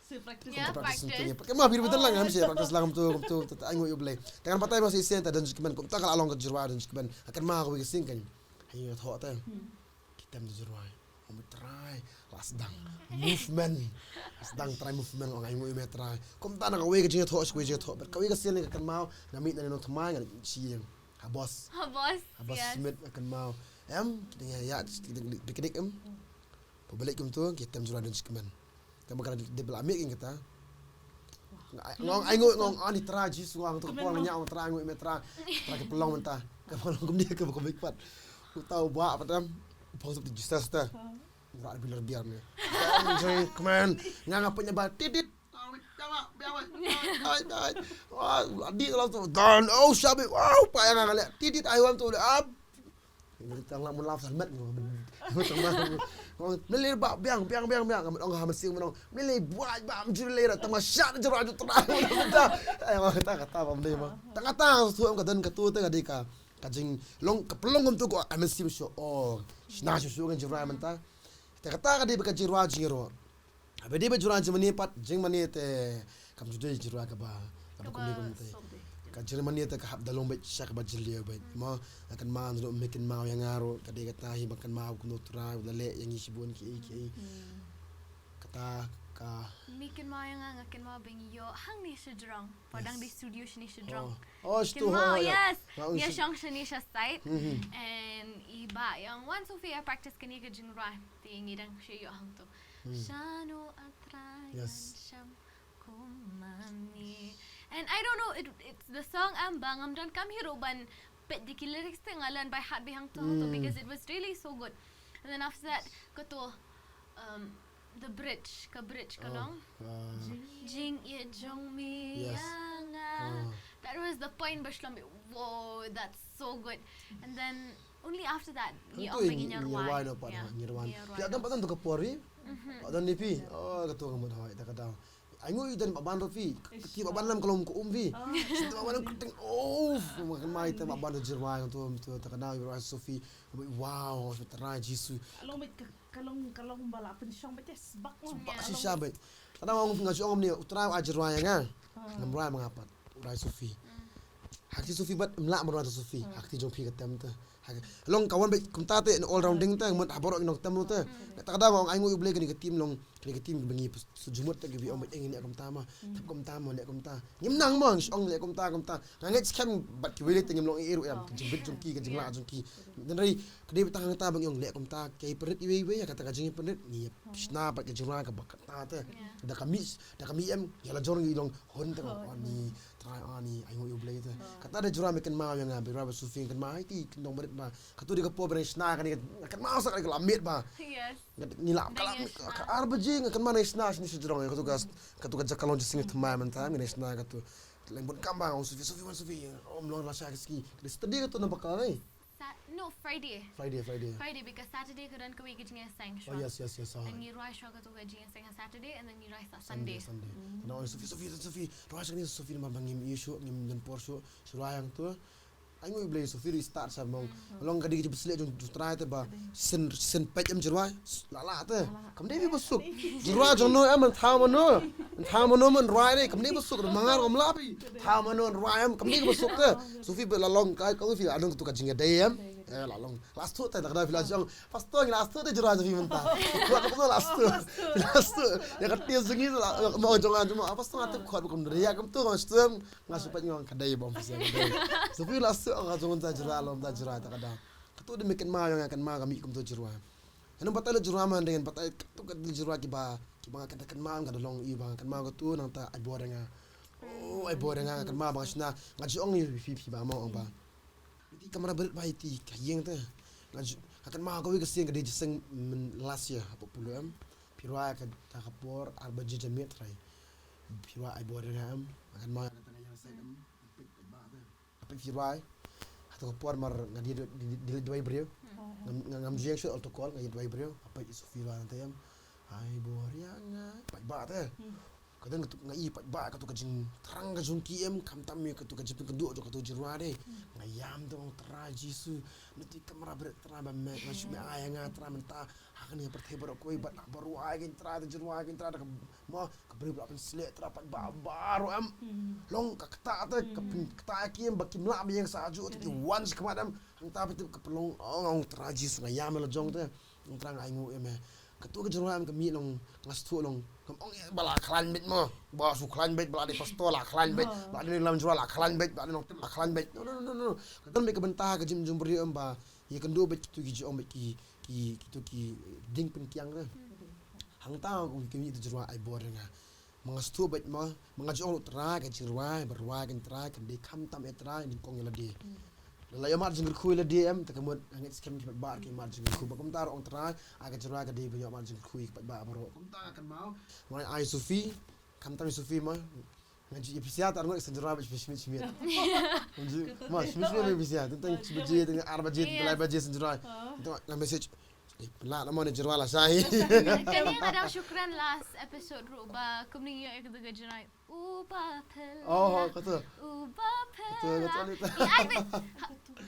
Practice. Ka ma phi ruh lang ngam shu practice lang kumtu kumtu. Ai nguh U Blei. Te ngan batai ma shisien te don jingkmen kumta ka la long ka Jrong don jingkmen. Ka kynmaw kawei ka sien kan. Ai nguh thoh te. Ki tem da Jrong. Ong Trai, la sdang movement. La sdang Trai movement, ong ai nguh ïa me Trai. Kumta na kawei ka jingïathoh sha kawei jingïathoh bad kawei ka sien ka kynmaw nga mih na nongthymmai nga shi ïing ha Boss. Ha Boss Smith ka kynmaw. Em ki dang ïa picnic em. Pynbeit kumtu ki tem Jrong don jingkmen. Te ma ka dei ba la mih ïing kata. Nga ong, ai nguh, nga ong, ani Trai Jisu, nga ong, to ka por nga ong Trai, ai nguh ïa me Trai. Trai, ka pynlong mynta. Ka pynlong kumne, ka pynlong kumne pat. Uta u bah pat em. Phong suk ti Jesus ta. Nga bilar biar ne. Come on. Nga nga pynïa ba tidit. Biang, biang, biang. Ai, ai. Wah, la di la tu. Dan, oh, shabi. Wow, pa ïa nga nga leh. Tidit ai wan tu leh ap. Tang la mun laf salmet. Mele ba biang, biang, biang, biang. Ong ha masing, ong mele buat ba mjur le tang ma shat jera ju tra. Ai, kata, kata ba mele ma. Tang kata tu em ka dan ka tu te ka dei ka. Ka jinglong, ka pynlong kumtu ko, ai mynsiem shuh. Oh, shna shuh shuh ngan Jirai mynta. Te kata ka dei ba ka Jirai jingïaroh. Haba dei ba Jirai jingmane pat, jingmane te kam ju dei Jirai kaba, kaba kumne kumne te. Ka jingmane te ka hap da long beit sha kaba jylliew beit. Mo, nga kynmaw, nga kynmaw ïa nga ruh, ka dei kata hi ba kynmaw kumno Trai u la leh ïa ngi shibun kiei kiei. Kata ka. Me kynmaw ïa nga, nga kynmaw ba ngi ïoh hangne shajrong. Ba dang dei studio shane shajrong. Oh, stu ho, yes. Ngi shong shane sha site. And i ba ïa nga wan Sophie, practice kane ka jingrwai. Te ngi dang shu ïoh hangto. Shano A Trai ngan sham kumne. And I don't know, it, it's the song em ba ngam don kam hi ruh ban peit da ki lyrics te, nga learn by heart beit hangto hangto because it was really so good. And then after that, kato, um, the bridge, ka bridge ka long. Jingïeit jong me ïa nga. That was the point ba shlom, whoa, that's so good. And then only after that ngi ong ba ngi rwai. Ngi rwai. Ïa don pat don to ka por hi. Pat don ni phi. Oh, kato ka mut hoi ta ka dau. Ai nguh ïa don ba ban ruh phi. Ki ba ban lam ka long ka um phi. Ki ba ban lam ka teng. Oh, ma kan mai te ba ban ruh Jirai kato, kato ta ka dau ïa Sophie. Wow, Trai Jisu. Ka long beit ka, ka long, ka long ba la pynshong beit sbak. Sbak shisha beit. Ka dang ong nga ju ong mynne U Trai u ai Jirai ïa nga. Ngam rwai ma nga pat. U rwai Sophie. Ha kti Sophie bad ym lah ban rwai Sophie. Ha kti jong phi ka tem te. Long ka wan beit kumta te, all rounding te, mut ha baroh ki nongtem ruh te. Kata ka dang ong ai nguh ïa U Blei kane ka team long, kane ka team ba ngi shu jumut te ki ba ong beit ïa ngi leh kumta ma. Thep kumta ma, leh kumta. Ngim nang ma, ngi ong leh kumta kumta. Nga ngeit skhem bad kiwei te ngim long ei ei ruh em, ka jingbit jong ki, ka jinglah jong ki. Hynrei ka dei beit tang hangta ba ngi ong leh kumta, ka ïa pynrit iwei iwei, kata ka jingpynrit ngi ïa shna bad ka jingrwai kaba kata te. Da ka mih, da ka mih em, ïa la jong ngi long hun te, ani Trai, ani ai nguh ïa U Blei te. Kata da Jirai me kynmaw ïa nga, ba Jirai ba Sophie kynmaw ïa ki, ki nongbarit ba. Kato dei ka por ba ngi shna kane, kynmaw sa kane ka la miet ba. Ngi la, ka la, ka ar baje nga kynmaw ngi shna shane shajrong, kato ka, kato ka jaka long jingïaseng thymmai mynta, ngi shna kato. Leng bun kam ba, ong Sophie, Sophie, wan Sophie, ym long la sha ka sngi. Ka dei Saturday kato namar ka, eh? Sa-, no, Friday. Friday, Friday. Friday, because Saturday ka don kawei ka jingïaseng shuwa. Oh, yes, yes, yes. And ngi rwai shuwa kato ka jingïaseng ha Saturday, and then ngi rwai sa Sunday. Sunday, Sunday. Ka dang ong Sophie, Sophie, Sophie, rwai sha kane Sophie namar ba ngim ïoh shuh, ngim don por shuh, shu rwai hangto. Ai nguh ïa U Blei Sophie ruh i start sha mong. Long ka dei ka jingpynshlur jong U Trai te ba shisien, shisien peit em Jirai. La lah te. Kam dei phi ba suk. Jirai jong no em, thaw mano. Thaw mano man rwai re, kam dei ba suk, ma nga ruh kam lah phi. Thaw mano rwai em, kam dei ba suk te. Sophie ba la long kai, ka Sophie la long tu ka jingïadei em. Eh, la long. Last tu te, da ka da phi la jong. Pastor ngi last tu te Jirai jong phi mynta. Kuat ka last tu. Last tu. Ïa ka tis jong ngi la, mo jong an jong mo. Pastor nga tip kuat ba kum dei ïa kam tu, kam tu em. Nga shu peit nga ong ka dei bom pisa ka dei. Sophie la suk nga jong ta Jirai, long ta Jirai ta ka da. Kato dei me kynmaw ïa nga, kynmaw ka mih kumto Jirai. Hynrei batai la Jirai man dei batai kato ka dei Jirai kiba, kiba nga kynmaw, nga da long i ba nga kynmaw kato nangta ai bor ïa nga. Oh, ai bor ïa nga, nga kynmaw ba nga shna, nga ju ong ïa phi, phi ba mo ong ba. Iti kamra berit ba iti ka ïing te. Nga ju, nga kynmaw kawei ka sien ka dei jingïaseng last year hapoh Polo em. Phi rwai kata ka por ar baje janmiet Trai. Phi rwai ai bor ïa nga em. Nga kynmaw kata ka ïing sait em. Phi rwai. Hato ka por mar nga dei, dei, dei, dei duwai briew. Ngam, ngam ju ïeng shuh altar call, nga dei duwai briew. Nga peit Sophie rwai nangta em. Ai bor ïa nga. Peit ba te. Ka don katu nga i peit ba katu ka jingthrang ka jong ki em, khamtam ïa katu ka jingpynkynduh jong katu Jirai de. Nga ïam te ong Trai Jisu. Nangta kamra berit Trai ba me, nga shu me ai nga Trai mynta. Ha kane ka pyrthei baroh kawei bad baroh ai kein Trai te Jirai kein Trai da ka mo ka briew ba la pynshlur Trai peit ba baroh em. Long ka kata te ka pyn-, kata ki em ba kim lah ba ïeng sa ju te ki wan shi khmat em. Hangta ba te ka pynlong ong ong Trai Jisu nga ïam la jong te. Ong Trai nga ai nguh ïa me. Kato ka Jirai em ka mih long nga sngewthuh long. Kam ong ba la khlaiñ beit mo. Ba shu khlaiñ beit ba la dei pastor la khlaiñ beit. Ba la dei lam Jirai la khlaiñ beit. Ba la dei nongtem la khlaiñ beit. No, no, no, no, no. Ka don beit ka bynta ka jingim jong briew em ba ïa kynduh beit kito ki jingong beit ki, ki, kito ki ding pynkiang re. Hangta ka mih tu Jirai ai bor ïa nga. Ma nga sngewthuh bad ma, ma nga ju ong ruh Trai ka jingrwai, ba rwai kan Trai, kan dei khamtam ïa Trai, nyngkong ïa lade. Lada la ïohmad jingkyrkhu ïa lade em, te ka mut, nga ngeit skhem ki paidbah ki ïohmad jingkyrkhu, ba kumta ruh ong Trai, ai ka jingrwai ka dei ba ïohmad jingkyrkhu ïa ki paidbah baroh. Kumta kan mau, ma nga ai Sophie, khamtam ïa Sophie ma, nga ju ïa phi sha, ta ruh nga sa jingrwai ba shimit shimit. Nga ju, ma, shimit shimit ba phi sha, tang tang shi baje, tang ar baje, tang lai baje sa jingrwai. Tang nga message, eh, pynlah na mo ne jingrwai la shai. Kane nga dang shukran last episode ruh ba kumne ïa ka jingrwai. Uba phel. Oh, kata. Uba phel. Kata, kata ni. Ïa, ai, wait. Ha,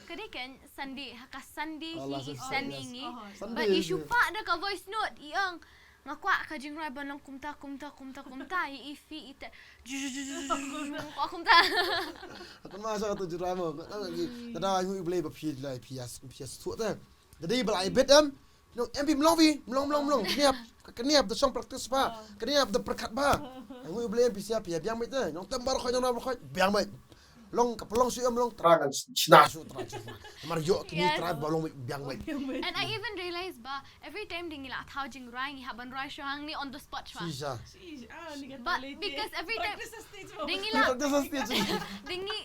ka dei kan Sunday, ha ka Sunday hi Sunday ngi. Sunday. Ba i shu pah da ka voice note, i ong, nga kwah ka jingrwai ban long kumta, kumta, kumta, kumta, i, i fi, i te, ju, ju, ju, ju, ju, ju, ju, nga kwah kumta. Aku ma sa kata jingrwai mo. Kata lagi, kata ai ngi U Blei ba phi lai, phi ïa, phi ïa sngewthuh te. Ka dei ba lai bit em. Nong em phi mlong phi, mlong, mlong, mlong. Kniap, kniap da shong practice bha. Kniap da pyrkhat bha. Ai ngi U Blei em phi sha phi ïa biang beit te. Nong tem baroh khoit, nong na baroh khoit, biang beit. Long ka pynlong shu em long Trai ngan shna shu Trai shu. Mar ïoh kini Trai ba long beit biang beit. And I even realize ba every time dei ngi la thaw jingrwai ngi hap ban rwai shuwa hangne on the spot shuwa. Shisha. But because every time dei ngi la, dei ngi,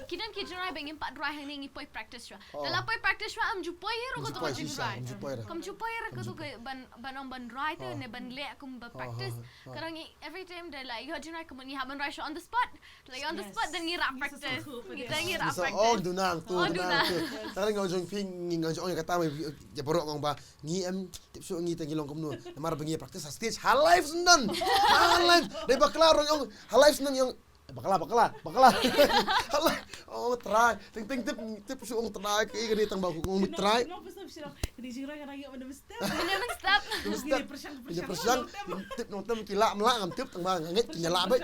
ki don ki jingrwai ba ngim pat rwai hangne ngi poi practice shuwa. Da la poi practice shuwa, ym ju poi ruh kato ka jingrwai. Kam ju poi ruh kato ka ban, ban ong ban rwai te ne ban leh kum ba practice. Ka dang ngi every time da la ïoh jingrwai ka mut ngi hap ban rwai shuwa on the spot. Like on the spot, then ngi rah practice. Ngi, then ngi rah practice. Oh, duna, tu, oh, duna. Tang nga jong phi, ngi nga jong ïa kata, ïa baroh ngong ba. Ngi em tip shu ngi tang ngi long kumno. Namar ba ngi practice ha stage, ha live sendon. Ha live. Dei bakla rong ong, ha live sendon ong. Bakla, bakla, bakla. Ha live. Oh, Trai. Ting ting tip, tip shu ong Trai, ke, ke, tang ba ong Trai. Kini jingrwai ka dang ïoh mynta mesti. Mynta mesti. Mynta mesti. Kini pyrshang, kini pyrshang. Tip nong tem ki lah mlah ngam tip tang ba nga ngeit pynïalah beit.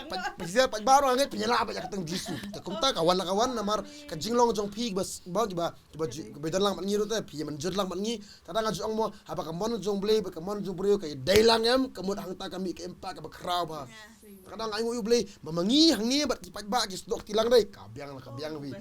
Pynïalah beit ïa ka tang Jisu. Te kumta ka wan la ka wan namar ka jinglong jong phi ba ba ki ba ki ba don lang bad ngi ruh te phi mynjur lang bad ngi. Te nga ju ong mo haba ka mon jong Blei bad ka mon jong briew ka dei lang em ka mut hangta ka mih ka impact kaba khraw bha. Te nga ai nguh ïa U Blei ba ma ngi hangne bad ki paidbah ki sdok ti lang dei ka biang la ka biang phi.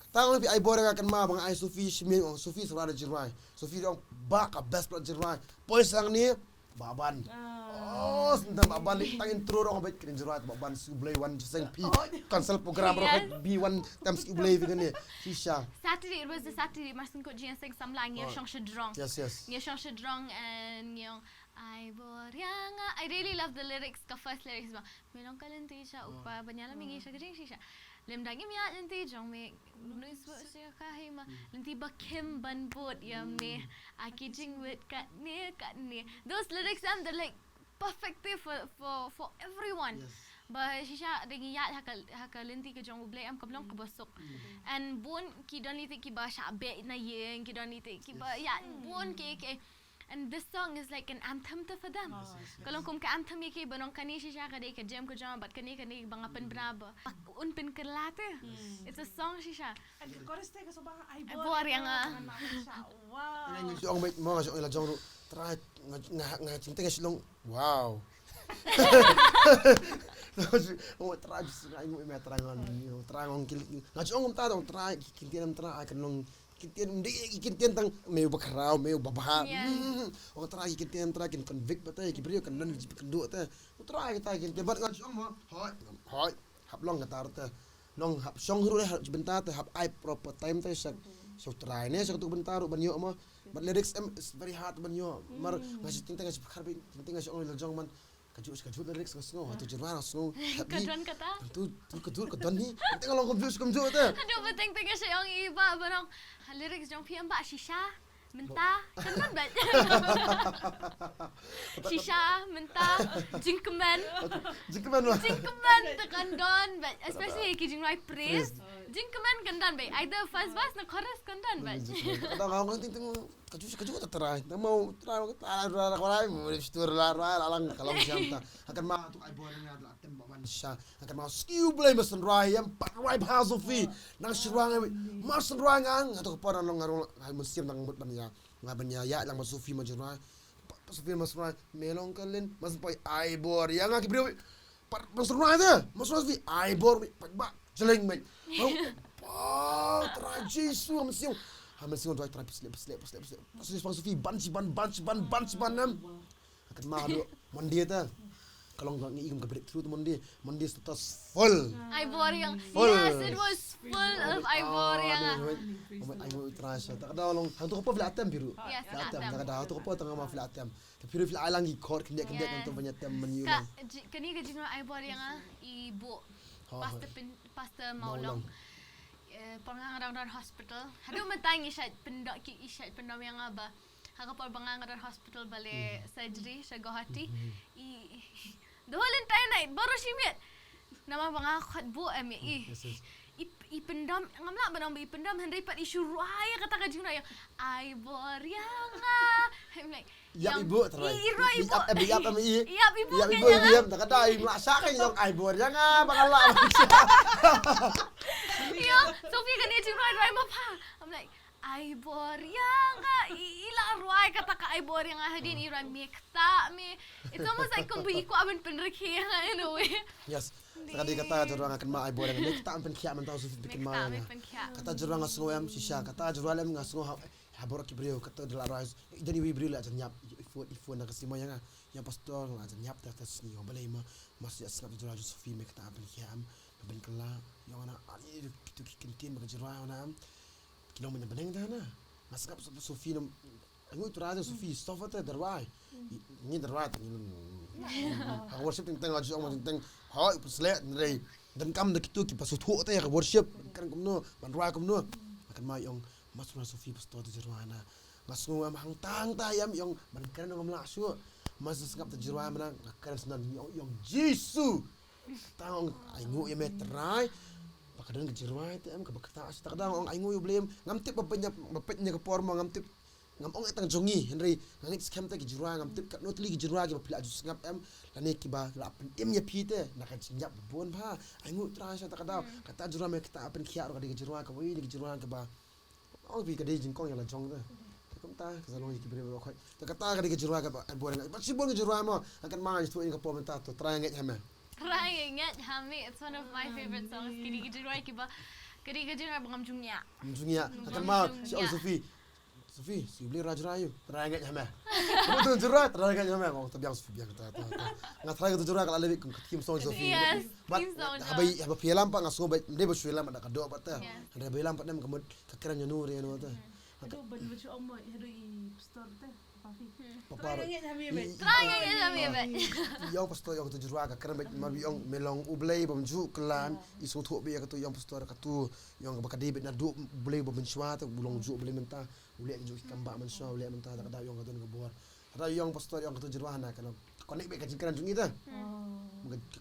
Tang phi ai bor ïa nga kynmaw ba nga ai Sophie Shiming, ong Sophie sa la da jingrwai. Sophie ong ba ka best pla jingrwai. Poi sa hangne ba ban. Oh, sngewthuh ba ban tang intro rong bad kren jingrwai ba ban shu Blei wan jingïaseng phi. Cancel program rong bi wan tam shu Blei phi kane. Shisha. Saturday, it was the Saturday, mar shu kut jingïaseng samla ngi shong shadrong. Yes, yes. Ngi shong shadrong and ngi ong ai bor ïa nga. I really love the lyrics, ka first lyrics ba. Me long ka lynti sha u kpa ban ïalam ïa ngi sha ka jingshisha. Lymda ngim ïaid lynti jong me, nus ba sha ka hima. Lynti ba khim ban bud ïa me. A ki jingwit katne katne. Those lyrics, um, they're like perfect for, for, for everyone. Ba shisha da ngi ïaid ha ka, ha ka lynti ka jong U Blei, um, ka long kaba suk. And bun ki don lynti kiba shah beh na ïing, ki don lynti kiba ïaid bun ki, ki And this song is like an anthem to for them. Ka long kum ka anthem ïa ki ba nong kane shisha ka dei ka jem ka jong bad kane kane ba nga pynbna ba un pynkylla te. It's a song shisha. And ka chorus te ka song ba ai bor ïa nga. Wow. Nga jong bad mo nga jong la jong ru. Trai nga nga nga jingteng shlong. Wow. Oh, trai just ngai mu me trai ngon. Trai ngon kil. Nga jong ta dong trai kin tian trai kan long Kin tian de kin tian tang me ba khraw me ba bha. Ong Trai kin tian Trai kin convict ba te ki briew kan nan ki kan du te. Trai kita kin tian bat ngan shong mo. Hoi hoi. Hap long kata te. Long hap shong ru hap bynta te hap ai proper time te sak. So Trai ne sak tu bynta ru ban yo mo. But lyrics em is very hard ban yo. Mar nga si ting tang nga si khar bi ting tang nga si ong la jong man. Ka ju ka ju lyrics ka sngew, tu jurwa ka sngew. Ka don kata. Tu tu ka ju ka don ni. Teng long ka ju ka ju ta. Aduh, ba teng teng ka shayong i ba ba nong. Lyrics jong phi em ba shisha. Mynta kan don ba. Shisha, mynta, jingkmen. Jingkmen ba. Jingkmen te kan don ba. Especially ki jingrwai praise. Jingkmen kan don ba. Either first verse na chorus kan don ba. Ada ngau ngan ting ting. Ka ju ka ju ta Trai. Ta mau Trai ka ta ra ra ra ra mo ri stur la ra la lang ka long siam ta. Hakan ma tu ai bor nga la tem ba man sha. Hakan ma skiu Blei ma san rai yam pat rai bha Sophie. Nang shirwa nga ma san rai nga nga tu ka por nang ngarung nga mun siam nang mut ban ya. Nga ban ya ya lang ma Sophie ma jin rai. Pat Sophie ma san rai me long ka lin ma san pai ai bor ya nga ki briew. Pat, mas runa te, mas runa te, ai bor mi, pat ba, jeleng mi. Hau, pa, Trai Jisu, am siu. Ha, am siu, Trai, Trai, psle, psle, psle, psle. Psle, psle, psle, ban, si ban, ban, si ban, ban, si ban, nam. Akan ma do, Monday te. ka long ka ngi kum ka breakthrough tu Monday. Monday status full. Ai bor ïa nga. Full. Yes, it was full of ai bor ïa nga. Ai bor ïa nga. Trai sa. Ta ka da long hangtu ka pop la atem biru. Yes, la atem. Ta ka da hangtu ka pop tang ma fla atem. Ta biru fla ai lang i khot kyndiat kyndiat kan tu banyak tem menu lang. Kani ka jingwan ai bor ïa nga i bu. Pastor Pastor Mawlong. Por nga nga dang don hospital. Haduh mynta ngi shait pyndom ki i shait pyndom ïa nga ba ha ka por ba nga nga don hospital ba leh surgery sha Guwahati. I the whole entire night baroh shi miet. Namar ba nga khot buh em i. I pyndom ngam lah ban ong ba i pyndom hynrei pat i shu rwai ïa kata ka jingrwai ïa ai bor ïa nga. I'm like Ïap ibu trai. Ïap ibu. Ïap ibu. Ïap ibu. Ïap ibu. Ïap da kata i mla sa ka ïong ai bor ïa nga ba ka la. Ïa, Sophie kan ïa jingrwai rwai ma pha. I'm like ai bor ïa nga i la rwai kata ka ai bor ïa nga hadien i rwai me kta me. It's almost like kumbu i kwah ban pynrkhi ïa nga in a way. Yes. Kata di kata jurwa nga kynmaw ai bor ïa nga me kta pynkhia mynta Sophie pynkhia. Kata jurwa nga sngew em shisha kata jurwa lem nga sngew ha baroh ki briew kata da la rai. Ida ni wi briew la jan yap i phone i phone na ka sima ïa nga ïa pastor la jan yap ta ta sni ïa balei ma ma sngap jurwa Sophie me kata pynkhia em. Ban kylla ïa nga ani tu ki kyntien ba ka jurwa na em. Ki long ban bneng ta na nga sngap Sophie na. Ngu tu ra Sophie sofa ta darwai. Ngi darwai ta ngi. Ha worship ting teng la ju ong ting teng. Ha i pun sle nrei. Dan kam da kitu ki pasu thu ta ïa ka worship. Kan kumno ban rwai kumno. Kan ma ïong Mas nga Sophie pastor tu jurwa na nga sngew em hang tang ta yam yong ban kren ngam lah shu. Mas sngap tu jurwa na nga kren snan yong yong Jisu. Tang ai ngu yam trai. Ba ka don ka jurwa te em ka ba ka ta shu ta ka dang ong ai ngu yu blem ngam tip ba penya ba penya ka por mo ngam tip. Ngam ong tang jongi hynrei nga ngit skhem ta ki jurwa ngam tip ka no tli ki jurwa ki ba pila ju sngap em. Lane ki ba la pen im ya phi te na ka jingïap ba bon ba ai ngu trai sha ta ka dang ka ta jurwa me ka ta pen khiar ka di ka jurwa ka wei di ka jurwa ka ba Ong pi ka dei jingkong ïa la jong te. Te kumta ka sa long ïa ki briew ba khoi. Te kata ka dei ka jingrwai kaba ai bor nga. Ba shibun ka jingrwai mo. Nga kynmaw nga ju thuh ïa ka por mynta to trai ngeit ha me. Trai ngeit ha me. It's one of my favorite songs. Ki dei ki jingrwai kiba ka dei ka jingrwai ba ngam ju ngiah. Ngam ju ngiah. Nga kynmaw shi ong Sophie. Sophie, Sophie blei rwai jingrwai ïa u. Trai ngeit ha me. Ka tu jingrwai trai ngeit ha me. Ong to biang Sophie biang ta ta ta. Nga trai ka tu jingrwai ka la leh kum ka theme song Sophie. Yes. Theme song. Haba haba phi lam pat nga sngew ba dei ba shu lam da ka doh pat te. Haba lam pat nem ka mut Ka kren ïa no re no ta. Haduh ban ban shu ong mo haduh i pastor te. Papa. Trai ngeit ha me bet. Trai ngeit ha me bet. Ïong pastor ïong tu jurwa ka kren bet ma bi ong me long U Blei bam ju klan i sngewthuh be ïa katu ïong pastor katu ïong ba ka dei bet naduh U Blei bam mynshwa te u long ju U Blei mynta u leh ju ki kam ba mynshwa u leh mynta da ka da ïong ka don ka bor. Hata ïong pastor ïong katu jurwa na ka long. Connect bet ka jingkren jong i te.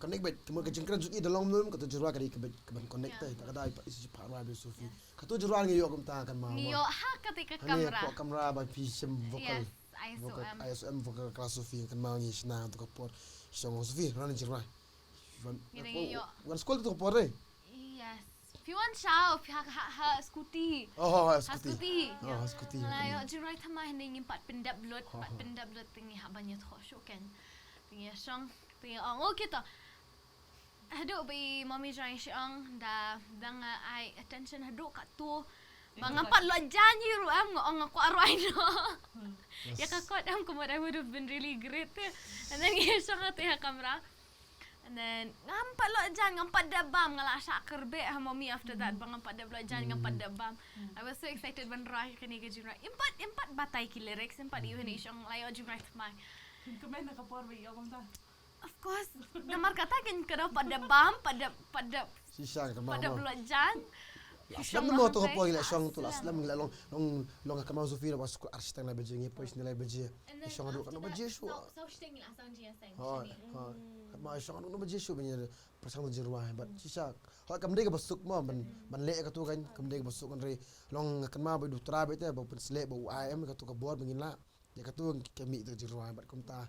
Connect bet ka jingkren jong i da long mynta katu jurwa ka dei ka bet ka ban connect te. Da ka da i pa i si pa rwa be Sophie. Katu jurwa ngi ïoh kumta kan ma. Ngi ïoh ha kata ka kamra. Ka kamra ba phi shim vocal. Yes, I S O M. I S O M vocal class Sophie kan ma ngi shna tu ka por. Shong Sophie ran jurwa. Ngi ngi ïoh. Wan school tu ka por eh. Yes. Phi wan shaw phi ha ha ha scooty. Oh ha scooty. Ha scooty. Oh ha scooty. Ngi ïoh jurwa tama hne ngi pat pyndap lut pat pyndap lut tingi ha ban ïoh tho shu ken. Tingi shong tingi ong oh kita. Haduh ba i mummy jong i shong da da nga ai attention haduh katu. Ba nga pat lok jan hi ruh em nga ong nga kwah rwai no. Ya ka kot em kumut I would have been really great. And then i shong atu ha kamra. And then ngam pat lok jan ngam pat da bam nga la shah kyrbe ha mummy after that ba ngam pat da lok jan ngam pat da bam. I was so excited ban rwai kane ka jingrwai. Im pat im pat batai ki lyrics im pat i wan i shong la ïoh jingrwai thymmai. Kmen na ka por ba ïoh kumta. Of course. Namar kata kan ka dei pat da bam, pat da pat da Shisha ka pat da mama. Blot jan. La slem mo to ka poi la shong tu la slem la long long long ka mau Sophie la ba skul ar shiteng la baje ngi poi shini la baje. Shong adu ka no baje shu. Sau shiteng la sang jing sang. Ha ha. Ka ma shong adu no baje shu baje. Prasang tu jirwa but shisha. Ho kam dei ka basuk mo ban ban le ka tu kan kam dei ka basuk kan re. Long kan ma ba du tra ba te ba pun sle ba u ai em ka tu ka bor ba ngin la. Ïa katu ka mih tu ka jingrwai bad kumta.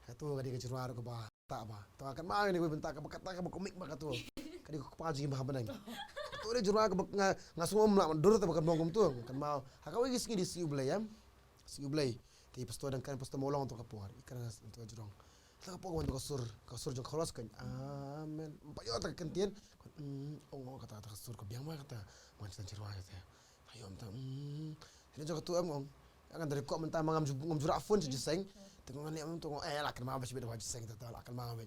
Katu ka dei ka jingrwai ruh kaba ta ba. Te kan ma ïa ni bynta kaba kata kaba komik ba katu. Ka dei ka kpa jingim ha bneng. Katu dei jingrwai kaba nga nga sngewm lah dur te ba kan bong kumtu. Kan ma ha kawei ki sngi dei sngi U Blei em. Sngi U Blei. Te i pastor dang kan pastor Mawlong tu ka por. I kan tu ka jrong. Te ka por ka wan tu ka sur ka sur jong ka chorus kan. Amen. Ba ïoh ta ka kyntien. Ong ong kata ta ka sur ka biang ba kata. Wan jingrwai kata. Ayo mynta. Hynrei jong katu em ngong. Nga dari kok mynta ma ngam ju ngam ju rak phone sha jingïaseng. Te nga leh mynta nga, eh, la kynmaw ba shibit da wai jingïaseng te, te la kynmaw ba.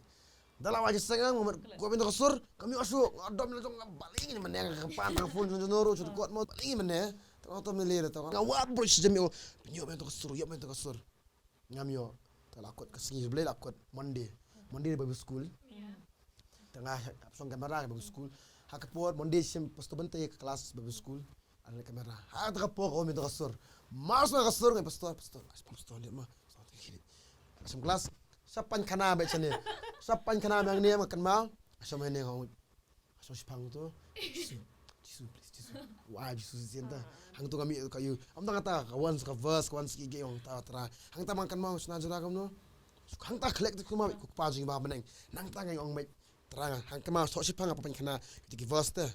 Da la wai jingïaseng nga mut ko mynta ka sur, kam ïoh shuh, nga dom la jong nga baling ni mynne, nga kyrpad ka phone jong jong ruh shu kot mo baling ni mynne. Te nga tom ni leh te nga wad bro shi jam ïoh. Pynïoh mynta ka sur, ïoh mynta ka sur. Ngam ïoh. Te la kot ka sngi Blei la kot Monday. Monday Bible school. Te nga hap shong camera Bible school. Ha ka por Monday shim pastor ban te ka class Bible school. Ana camera. Ha ta ka por ko mynta ka sur. Mas na ka sur ngai pastor, pastor. Pastor, pastor, lihat ma. Pastor, lihat. Shim class. Sa pynkhana ba shane. Sa pynkhana ba ne ma kan ma. Shim ne ngau. Shim shipang tu. Jisu, Jisu, please, Jisu. Wah, Jisu sienta. Hang tu kami ka yu. Am tang kata ka wan ka verse, ka wan ki ge ong ta tra. Hang ta man kan ma shna jura kam no. Hang ta khlek tu kuma ko pa jing ba beneng. Nang ta ngai ong mai. Terang, hang kynmaw, soh shipang nga pynkhana, kata ki verse te.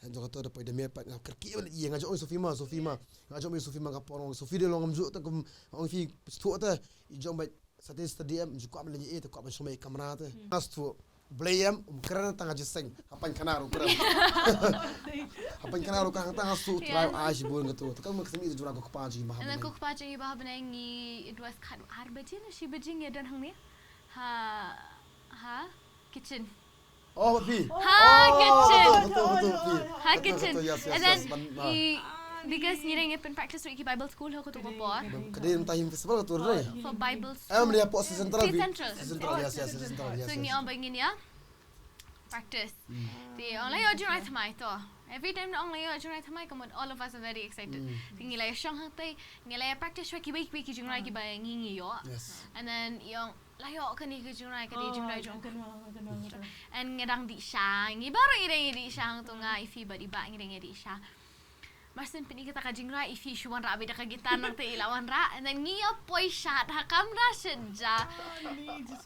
Hang jong kato da poi da mer pat nga kyrkieh ban ïa nga jong oi Sophie ma, Sophie ma. Nga jong oi Sophie ma ka por ong Sophie de long am ju te kum ong phi sthu te. I jong bai sa te study em ju kwah ban leh ïa te kwah ban shong bai kamra te. Nga sthu Blei em um kren tang nga jingïaseng. Ha pynkhana ruh kren. Ha pynkhana ruh ka hang tang nga sthu trai ai shibun kato. Te ka ma ka sami jura ko kpa jing ba ha. And then ko kpa jing ba ha bneng ngi it was kat ar baje na shi baje ngi don hangne. Ha, ha, kitchen. Oh, Papi. Ha, kitchen. Betul, betul, betul, Papi. Ha, kitchen. Betul, betul, yes, yes, and then, yes, ban, ah. I, because ngi dang pyn practice ruh ki Bible school ha kato ka por. Ka dei mynta him festival kato re. For Bible school. Em, dia pok si central, Central. Si central, yes, yes, si central, yes. So, ngi ong ba ngin ïa practice. Te ong la ïoh jingrai thymmai to. Every time na ong la ïoh jingrai thymmai, ka mut all of us are very excited. Te ngi la ïa shong hangtai, ngi la ïa practice shwa ki bai ki bai ki jingrai ki bai ngi ngi ïoh. Yes. And then ïong la ïoh kane ka jingrai, kane jingrai jong. And ngi dang dih sha, ngi baroh ngi dang dih sha hangto nga, Ifi bad i bah ngi dang dih sha. Marsien pyni kata ka jingrai, Ifi shu wanrah bad da ka gitar nangta i la wanrah. And then ngi ïa poi shat ha kamra shet ja.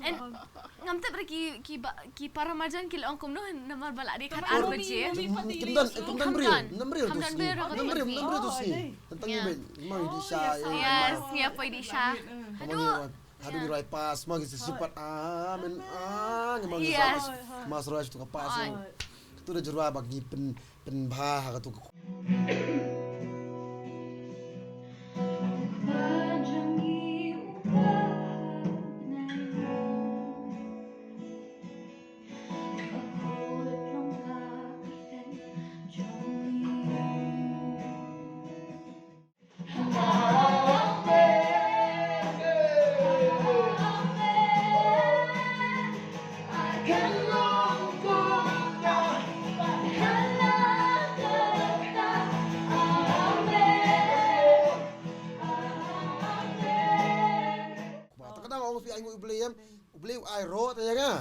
And ngam tip re ki, ki ba, ki para marjan ki la ong kumno namar ba la dei kat ar baje. Kim don, kim don briew, kim don briew. Kim don briew, kim don briew tu si. Tang ngi ba, ma ngi dih sha. Yes, ngi ïa poi dih sha. Haduh. Haduh ngi rwai pas, ma ngi sa sipat, amen, ah, ngi ma ngi sa mas rwai sha tu ka pas. Kato da jingrai ba ngi pyn, pynbha ha kato ka. Ba ta ka dang ong phi ai nguh U Blei em, U Blei u ai roh ta ïa nga.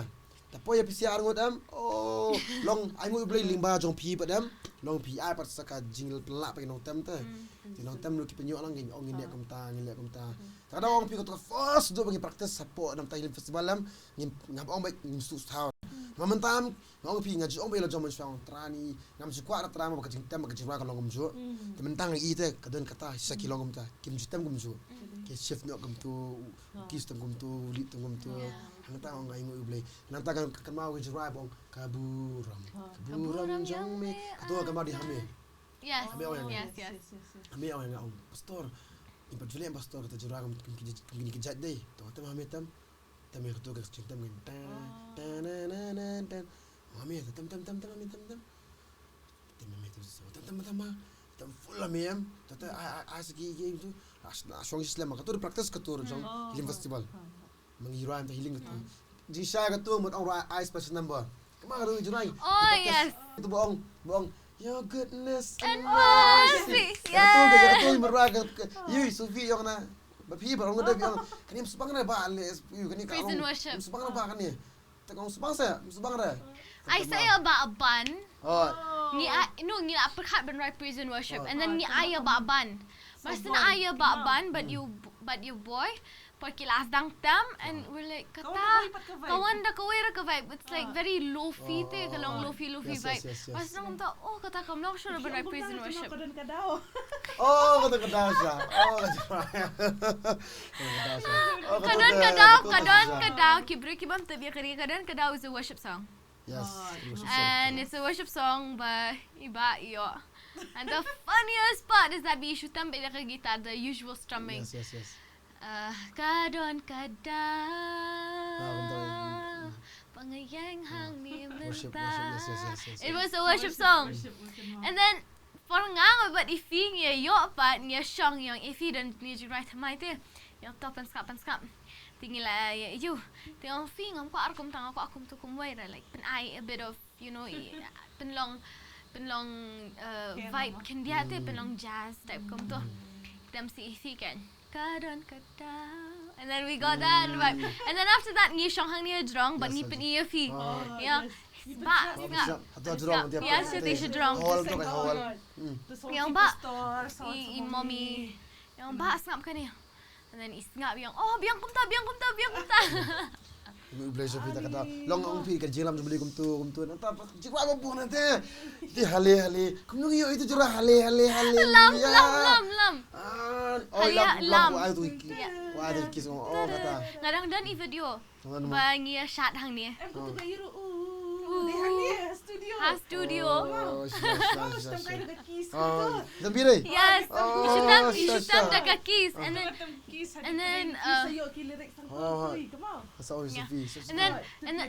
Ta poi ïa phi sha ar ngut em. Oh, long ai nguh U Blei lyngba jong phi pat em. Long phi ai pat sa ka jingpynlah pat ki nongtem te. Ki nongtem ruh ki pynïoh lang, ngin ong ngin leh kumta, ngin leh kumta. Ta ka dang ong phi kato ka first duh ba ngi practice hapoh Namtai Healing Festival em. Ngin, ngam ong ba ngim sngewthuh. Ma mynta em, nga ong phi nga ju ong ba ïa la jong mynshuwa, Trai, ngam ju kwah da Trai ma ba ka jingtem ba ka jingrwai ka long kumjuh. Te mynta nga i te ka don kata shisha ki long kumta. Kim ju tem kumjuh. Ki shift noh kumto, u kis tem kumto, u lead tem kumto. Hangta nga ai nguh U Blei. Nangta ka kynmaw ka jingrwai ba ong ka burom. Ka burom jong me. Kato ka kynmaw dei ha me. Yes. Ha me ong ïa nga. Yes, yes. Ha me ong ïa nga, ong pastor. Ngim pat ju leh pastor, kata jingrwai kum, kum kine ki jait dei. To tem ha me tem. Tem ïa kato ka jingtem ngan tan tan tan tan tan. Ma me tem tem tem tem me tem tem. Tem me tem tem tem tem tem. Tem full la me em. Tem tem ai ai ai siki ki tu. As na shong slem kato practice kato jong Healing Festival. Ma ngi rwai em ta healing kato. Jingshai kato mut ong rwai ai special number. Kynmaw ka dei jingrwai. Oh, yes. Tu ba ong, ba ong, "Your goodness and mercy." Yes. Ka tu ka tu mut rwai ka, ka, yu, Sophie ong na. Ba phi ba ong da phi ong. Kane ym sbang re ba le, yu, kane ka ong. Praise and worship. Ym sbang re ba kane. Te ka ong sbang se, ym sbang re. Ai sa ïa ba ban. Oh. Ngi ai, no, ngi la pyrkhat ban rwai praise and worship. And then ngi ai ïa ba ban. Marsien ai ïa ba ban, but you, but you boy. Poi ki la sdang tem and we're like, kata ka wan da kawei ra ka vibe. It's like very lofi te, ka long lofi, lofi vibe. Mas nang ta, oh, kata kam long sure ban rwai praise and worship. Oh, kata ka daw sha. Oh, kata ka daw sha. Ka don ka daw, ka don ka daw. Ki briew ki bym tip ïa kane, ka don ka daw is a worship song. Yes. And it's a worship song ba i bah ïoh. And the funniest part is that ba i shu tem beit da ka guitar, the usual strumming. Yes, yes, yes. Ah, ka don ka daw. Ah, kumta, mm, mm. Ba nga ïeng hangne mynta. Worship, worship, yes, yes, yes, yes, yes. It was a worship song. Worship, worship, worship. And then, por nga bad i Fi ngi ïoh pat, ngi shong, ïong i Fi don ngi jingrwai thymmai te. Ïong to pynsngap, pynsngap. Te ngi la ïa ïoh. Te ïong Fi ngam kwah rukom tang, nga kwah kumto kumwei, like, pynai a bit of, you know, i, pynlong, pynlong, uh, vibe khyndiat te, pynlong jazz type kumto. Te ym si i Fi kan. Ka don ka daw. And then we got that vibe. And then after that, ngi shong hangne ha jrong, bad ngi pyni ïa Fi. Oh. Ïa. Ba, sngap. Hato jrong, sngap. Ïa, sha jrong. Hall to ka hall. Ïong ba. I, i mommy. Ïong ba, sngap kane. And then i sngap ïong, oh, biang kumta, biang kumta, biang kumta. Ngi U Blei sha phi ta kata. Long ong phi ka jinglam jong U Blei kumtu, kumtu. Nangta jingrwai ba bun nangta. Te hale, hale. Kumno ngi ïoh itu jingrwai hale, hale, hale. Lam, lam, lam, lam. Ah, oh, hale, lam, lam. Lam, ai tu. Ïa. Wah, tu kis, oh, kata. Nga dang don i video. Ba ngi ïa shad hangne. Em, kata ka ïa ru, uh, dei hangne, ha studio. Ha studio. Oh, sha, sha, sha, sha. Oh, the video. Yes. Oh, sha, sha. You should have, you should have the keys. And then, and then, uh, oh, ha. Sa ong Sophie, so and then, and then,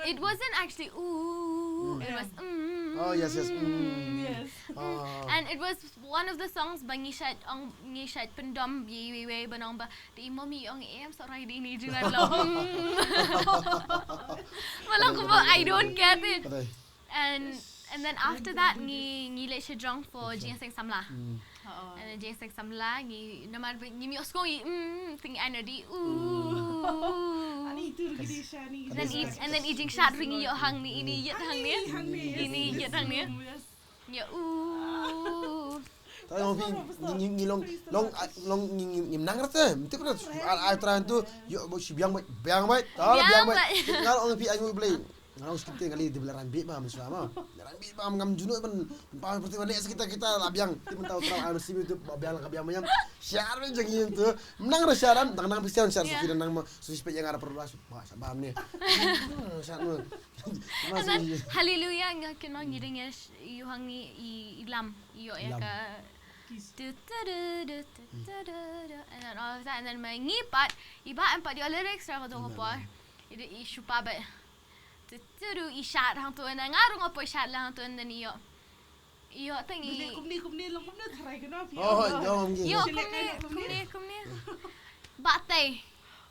it wasn't actually ooh, it was mm. Oh, yes, yes. Mm. Yes. Oh. And it was one of the songs ba ngi shait ong, ngi shait pyndom iwei iwei ba nong ba, te i mommy ong em, sorry, dei ni jingan lo. Mm. Malang ko ba, I don't get it. And, and then after that, ngi, ngi leit sha jrong for Jingïaseng Samla. Mm. And then Jingïaseng Samla, ngi namar ba ngi ïoh sngewthuh, mm, te ngi ai na di, ooh. Ani tu rugi di sha ni. Then i, and then i jingshad ruh ngi ïoh hangne, ini ïit hangne. Ini ïit hangne. Ïa, ooh. Ta ïong phi, ngi, ngi, ngi long, long, ah, long, ngi, ngi, ngim nang rta. Mynta pynban, ai, ai trai tu, ïoh, ba shi biang bad, biang bad. Ta biang bad. Ngi long phi, ai, ngi Blei. Nga long skit te nga leh dei ba la rang bit ba, mynshuwa ma. La rang bit ba, ngam jynnoh ban, ba, pyrthei ba leh sa kita, kita la biang. Te mynta u Trai ai mynsiem tu ba biang la ka biang ma ïam. Share ban jong ngi tu. Nang ra share, dang nang phi share, share sa ki dang nang ma. Su spek ïa nga ra pyrthei ba, ba, sa ba mne. Hmm, share ma. And then, hallelujah, nga kynmaw ngi dang ïa sh-, ïoh hangne i, i lam, ïoh ïa ka. Tu, tu, du, du, tu, tu, du, du. And then all of that, and then ma ngi pat, i Bah em pat ïoh lyrics ra ka tu ka por. I, i shu pa ba. Tu, tu, du, i shad hangtu, and then nga ruh nga poi shad la hangtu, and then ïoh. Ïoh tang i. Kumne, kumne, long kumne tharai kano phi. Oh, ïoh, ïoh, kumne, kumne, kumne. Bah Tei.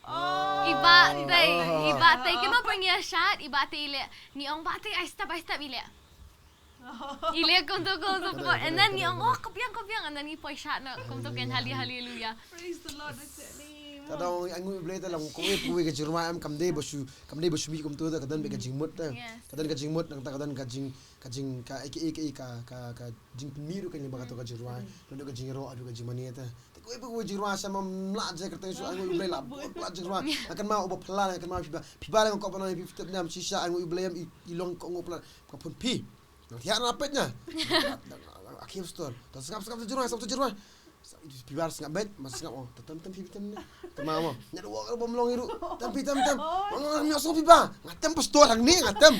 Oh. I Bah Tei, i Bah Tei. Kano phi ngi shad, i Bah Tei i leh. Ngi ong Bah Tei, ai step, ai step i leh. I leh kumtu, kumtu, kumtu. And then ngi ong, oh, ka biang, ka biang. And then ngi poi shad na kumtu kan hali, hallelujah. Praise the Lord, that's it. Ta dang ai ngi Blei ta long kawei, kawei ka jingrwai em kam dei ba shu, kam dei ba shu mih kumtu ta, ka don bad ka jingmut ta. Yes. Ka don ka jingmut, nangta ka don ka jing, ka jing, ka, aka, aka, ka, ka, ka jingpynmih ruh ka lyngba kato ka jingrwai. Don ka jingïaroh, don ka jingmane ta. Te kawei pa kawei jingrwai sa ma ym lah jia kyrteng shuh, ai ngi Blei la bun, bun jingrwai. Nga kynmaw uba phylla, nga kynmaw phi ba, phi ba leh nga kop ba nai phi tip nam shisha, ai ngi Blei em i, i long ko ngu pla ka phun phi. Nang thiah na peit na. Akhir store. Ta sngap, sngap tu jingrwai, sngap tu jingrwai. Phi ba sngap beit, ma sngap, oh, ta tem, tem phi tem ne. Kynmaw mo. Nya dua ka bom long i ruh. Tem phi tem, tem. Ngam ïohsngew phi ba. Nga tem pastor hangne, nga tem.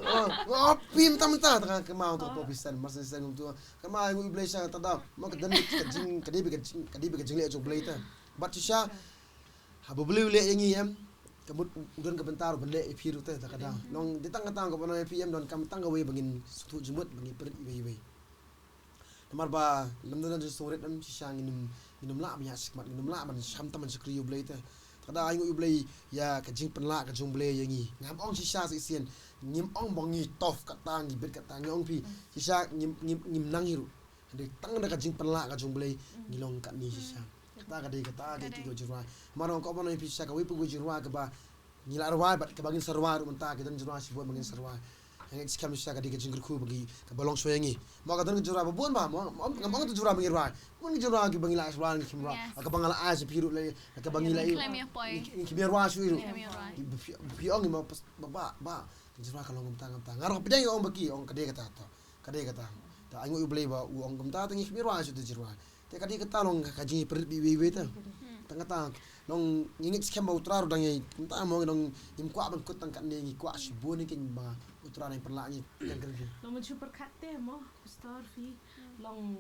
Oh, nga phi mynta, mynta ta kynmaw tu phi sen, mar sen sen tu. Kynmaw ai ngi Blei sha ta da. Mo ka don ka jing, ka dei bad ka jing, ka dei bad ka jingleh jong Blei ta. Bad shisha, haba Blei u leh ïa ngi em, ka mut u don ka bynta ruh ban leh ïa phi ruh te, ta ka da. Long dei tang kata ka ban ïa phi em, don kam tang kawei ba ngin sngewthuh jingmut, ba ngin pyrkhat iwei iwei. Namar ba lymda don jingsngewrit em, shisha ngin ym, ngin ym lah ban ïaid shakhmat, ngin ym lah ban sham tam ban shakri ïa U Blei te. Ta ka da ai ngi U Blei ïa ka jingpynlah ka jong U Blei ïa ngi. Ngam ong shisha sa shisien, ngim ong ba ngi tough kata, ngi bit kata, ngi ong phi shisha ngim, ngim, ngim nang hi ruh. Hynrei tang da ka jingpynlah ka jong U Blei ngi long katne shisha. Kata ka dei kata ka dei ka jingrwai. Mar nga ong kaba nang phi shisha kawei pa kawei jingrwai kaba ngi la rwai bad kaba ngin sa rwai ruh mynta, ki don jingrwai shibun ba ngin sa rwai. Nga ngeit skhem shisha ka dei ka jingkyrkhu ba ngi, kaba long shuwa ïa ngi. Mo ka don ka jingrwai ba bun ba, mo, mo, ngam ong tu jingrwai ba ngi rwai. Bun ki jingrwai kiba ngi la rwai, ngi khlem rwai. Kaba nga la ai sha phi ruh lei, kaba ngi la, ngi khlem ïa rwai shuh ruh. Phi, phi ong ngi mo ba, ba, ba. Ka jingrwai ka long kumta kumta. Nga ruh pdiang ïa ong ba ki ong ka dei kata to. Ka dei kata. Ta ai ngi U Blei ba u ong kumta, ta ngi khlem rwai shuh te jingrwai. Te ka dei kata long ka jingïapyrkhat iwei iwei ta. Tang kata long ngi ngeit skhem ba U Trai ruh dang ïa kumta mo, ngi dang ngim kwah ban kut tang katne, ngi kwah shibun ïa kine ba U Trai dang pynlah ngi. Long ban shu pyrkhat te mo, pastor phi. Long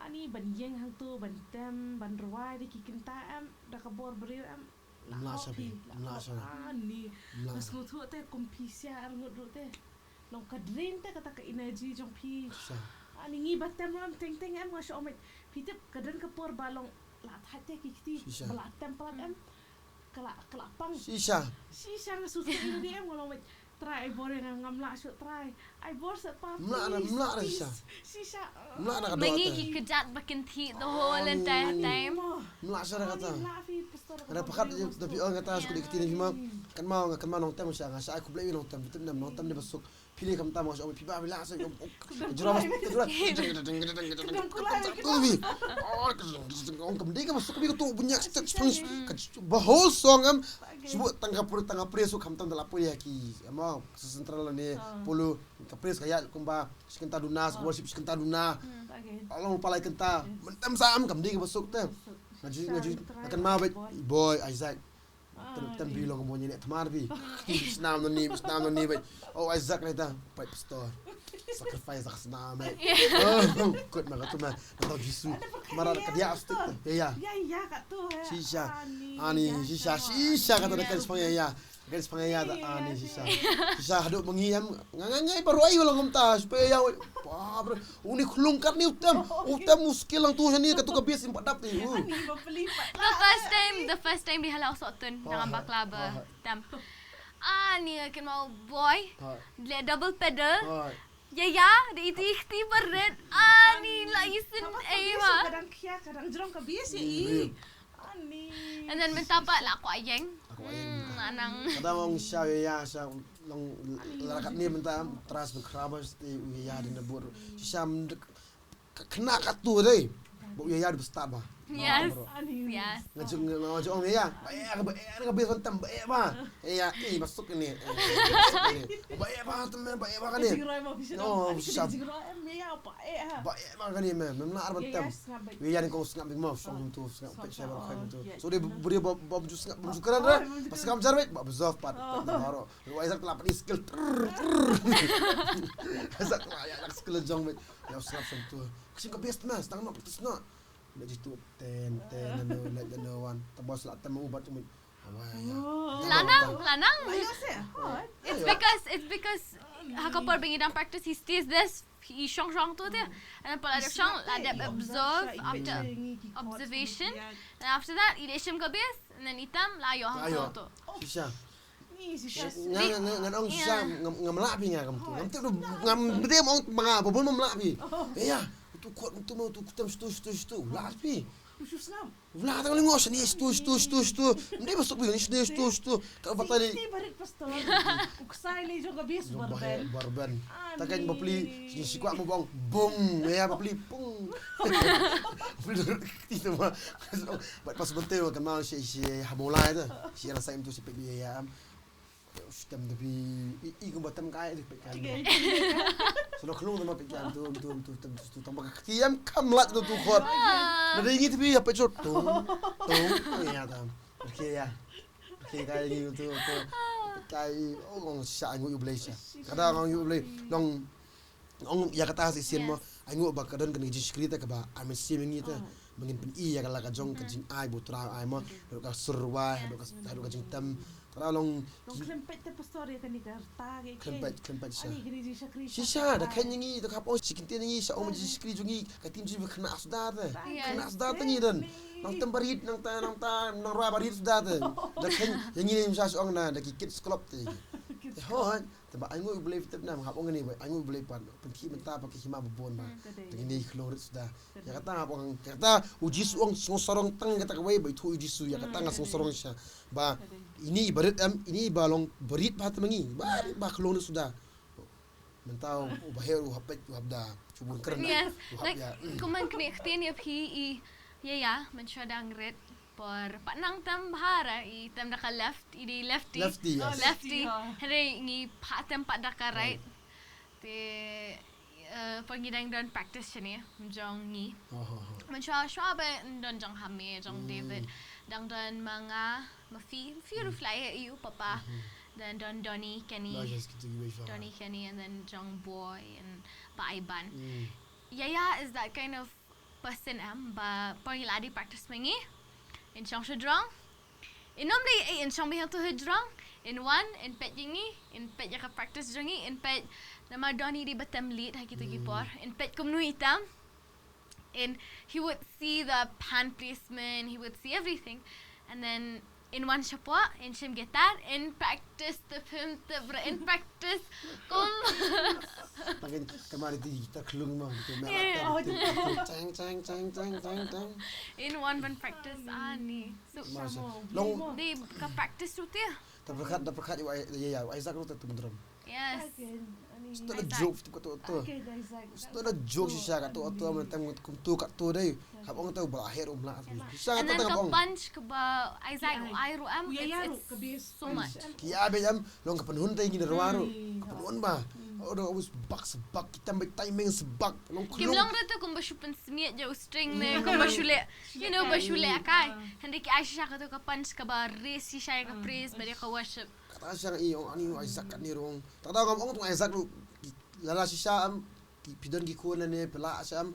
Ani ban ïeng hangto, ban tem, ban rwai da ki kynta em, da ka bor briew em. Mla sha phi, mla sha. Ani. Mla. Nga sngewthuh te kum phi sha arngut ruh te. Long ka drain te kata ka energy jong phi. Shisha. Ani ngi ba tem ram teng teng em nga shu ong met. Phi tip ka don ka por ba long la thait te ki kti. Shisha. Ba la tem palat em. Ka la, ka la pang. Shisha. Shisha nga shu teng ïa em nga long met. Trai ai bor ïa nga ngam lah shuh trai. Ai bor sa pa. Mla na, please, mla na please. Shisha. Shisha. Mla na ka dor. Ma ngi te ki kjat ba kynthih the whole entire time. Mla sha na kata. Ani mla phi pastor. Ada pakat da phi ong kata sku di kti ni phi ma. Kan ma nga kan ma nongtem sha nga sha ai khublei ïa nongtem, tip nem nongtem ni ba suk. Phi leh kam tam nga sha ong phi ba phi la sa ong. Jura ba jura. Ong kam dei ka ba suk ka bi ka tu bunyak stet spang. Ka ba whole song am. Shu tang ka pur tang ka pres kam tam da la pur ïa ki. Ama sa central ne polo ka pres ka ïa kumba shi kynta duna, sa worship shi kynta duna. Along palai kynta. Mentem sa am kam dei ka ba suk te. Nga ju nga ju nga kan ma bait boy Isaac. Tem tem bi long mo ni ne tmar bi. Snam no ni, snam no ni bait. Oh Isaac ne ta, bait pastor. Sacrifice ak snam eh. Oh, kut ma ka tu ma. Na tau Jisu. Mara ka dia stick. Ya ya. Ya ya ka tu. Shisha. Ani shisha shisha kata da kan spang ya ya. Kan spang ya ya ta ani shisha. Shisha haduh mengi em nga nga ngai baru ayu long kumta supaya ya. Wah bro. Uni khulung kat ni utem. Utem muskil lang tu ni ka tu ka bias impat dap ni. Ani ba peli pat. The first time, the first time di hala sok tun dalam baklava. Tam. Ani kan mau boy. Le double pedal. Ya ya, di iti ikhti beret. Ani la isin eh ma. Kadang kia, kadang jerong ka bias ya i. Ani. And then mynta pat la kwah ïeng. Aku ayan. Hmm, anang. Kadang ong sha ya sha long la kat ni mynta tras be krabas ti u ya di na bur. Shisha ka kena kat tu dei. Ba u ya di bestat ba. Yes. Yes. Ngajung ngajung ong ya. Ba ya ba ya ka bes tam ba ya ba. Ya eh masuk ni. Ba ya ba tem ba ya ba kan ni. Oh shisha. Ba ya ba kan ni me. Mem la arban tem. Wi yan ko sngap big mouth song tu sngap pek shai ba khai tu. So de bri ba ba ju sngap ba ju kran re. Pas kam jar wek ba bzof pat. Ba ro. Wa izak la pat skill. Izak la ya skill jong wek. Ya sngap song tu. Ksim ka best mas tang no practice no. Na ji tu ten ten no let no one. Tabas la tem ubat tu. Lanang, lanang. It's because it's because ha ka por ba ngi dang practice he stays this. I shong shong tu te. And then pala dep shong la dep observe after observation. And after that i dep shim ka bes and then i tam la ïoh hangto. Shisha. Nga nga nga ong shisha ngam lah phi nga kam tu. Ngam tu ngam bede ong ma nga ba bun mam lah phi. Ya. Tu kot tu mo tu kutam stu stu stu lah phi. Vla ta ngos ni stu stu stu stu. Mdei ba suk bi ni stu stu stu. Ka ba ta ni. Ti barit pastor. U ksai ni jong ka bis barben. Barben. Ta kan bapli ni si kwak mo bong. Bong. Ya bapli pung. Bapli ti tu ma. Bat pas bente kan ma si si hamola tu. Si rasa im tu si pek ya am. Stem da bi i kumba tem kai da pek kan. Solo klung da ma pek kan tu tu tu tem tu tang ba ka tiam kam lat tu tu khot. Na dei ngi tu bi ya pek tu tu tu ya tam. Okay ya. Okay kai ngi tu tu kai ong sha ngu yu blei sha. Kada ngu yu blei long Ong ïa kata shisien mo. Ai nguh ba ka don kane ka jingshakri te kaba ai mynsiem ïa ngi te. Ba ngin pyni ïa ka la ka jong ka jingai ba U Trai ai mo. Haduh ka surwai haduh ka haduh ka jingtem. Kata long. Long khlem peit te pastor ïa kane ka rta ke. Khlem peit khlem peit sha. Ani kane jingshakri shisha da khein ïa ngi da ka poi shi kyntien ïa ngi sha ong jingshakri jong ngi ka tim jong ngi khynnah suda te. Khynnah suda te ngi don. Nang tem barit nang ta nang ta nang rwai barit suda te. Da khein ïa ngi ne sha ong na da ki kids club te. Hooid. Te ba ai nguh ïa U Blei, tip ne, nga hap ong kane ba ai nguh ïa U Blei pat, pynkhih mynta pat ka hima ba bun ba. Te kine ki khlong rit suda. Ïa kata nga hap ong, ïa kata U Jisu ong sngewsarong tang ïa kata kawei ba ithuh ïa U Jisu, ïa kata nga sngewsarong shisha. Ba ini i ba rit em, ini i ba long ba rit ba ha te ma ngi, ba rit ba khlong rit suda. Mynta u ba heh u hap peit u hap da, shu bun kren. Yes. Like, kumne kane ktien ïa phi i, ïa ïa, mynshuwa dang rit. Por pat nang tem bha ra i tem da ka left i dei lefty. Lefty, yes. Lefty. Hynrei ngi pat tem pat da ka right. Te por ngi dang don practice shane jong ngi. Mynshuwa shuwa ba don jong Hame jong David dang don ma nga ma phi phi ruh fly ïa u papa. Then don Donny Kenny. Donny Kenny and then jong Boy and Ba Aiban. Yaya is that kind of Pasen em ba por ngi la dei practice ma ngi. In shong sha jrong. In ym dei, eh, in shong biang tu ha jrong. In wan, in peit ïa ngi, in peit ïa ka practice jong ngi, in peit namar Donny dei ba tem lead ha kito ki por. In peit kumno i tem. And he would see the pan placement, he would see everything. And then in wan shapoh, in shim guitar, in practice the film, the bra-, in practice kum. Takin kamar ti ta klung ma, ti ma. Yeah. Chang, chang, chang, chang, chang, chang. In wan ban practice ani. So, long dei ka practice tu te. Ta pyrkhat, ta pyrkhat ïa, ïa, ïa, Isaac ruh ta tum drum. Yes. It's not a joke, tu kato, kato. It's not a joke, shisha kato, kato, man, tam kum tu kato dei. Hap ong tu ba heh ruh mla. Shisha kato, hap ong. And then ka punch kaba Isaac ai ruh em, it's so much. Ki ai ba em, long ka pynhun te ngi ruh. Ka pynhun ba. Oh, do always bak sebak, kita bai timing sebak. Long klung. Kim long ruh tu kumba shu pynsmiat ïa u string ne, kumba shu leh, you know, ba shu leh kai. Hynrei ki ai shisha kato ka punch kaba raise shisha ïa ka praise bad ïa ka worship. Kata shisha i ong ani Isaac kat ni ruh. Kata ngam ong tu Isaac ruh. Lada shisha em, ki phi don ki khun ne phi lah shisha em.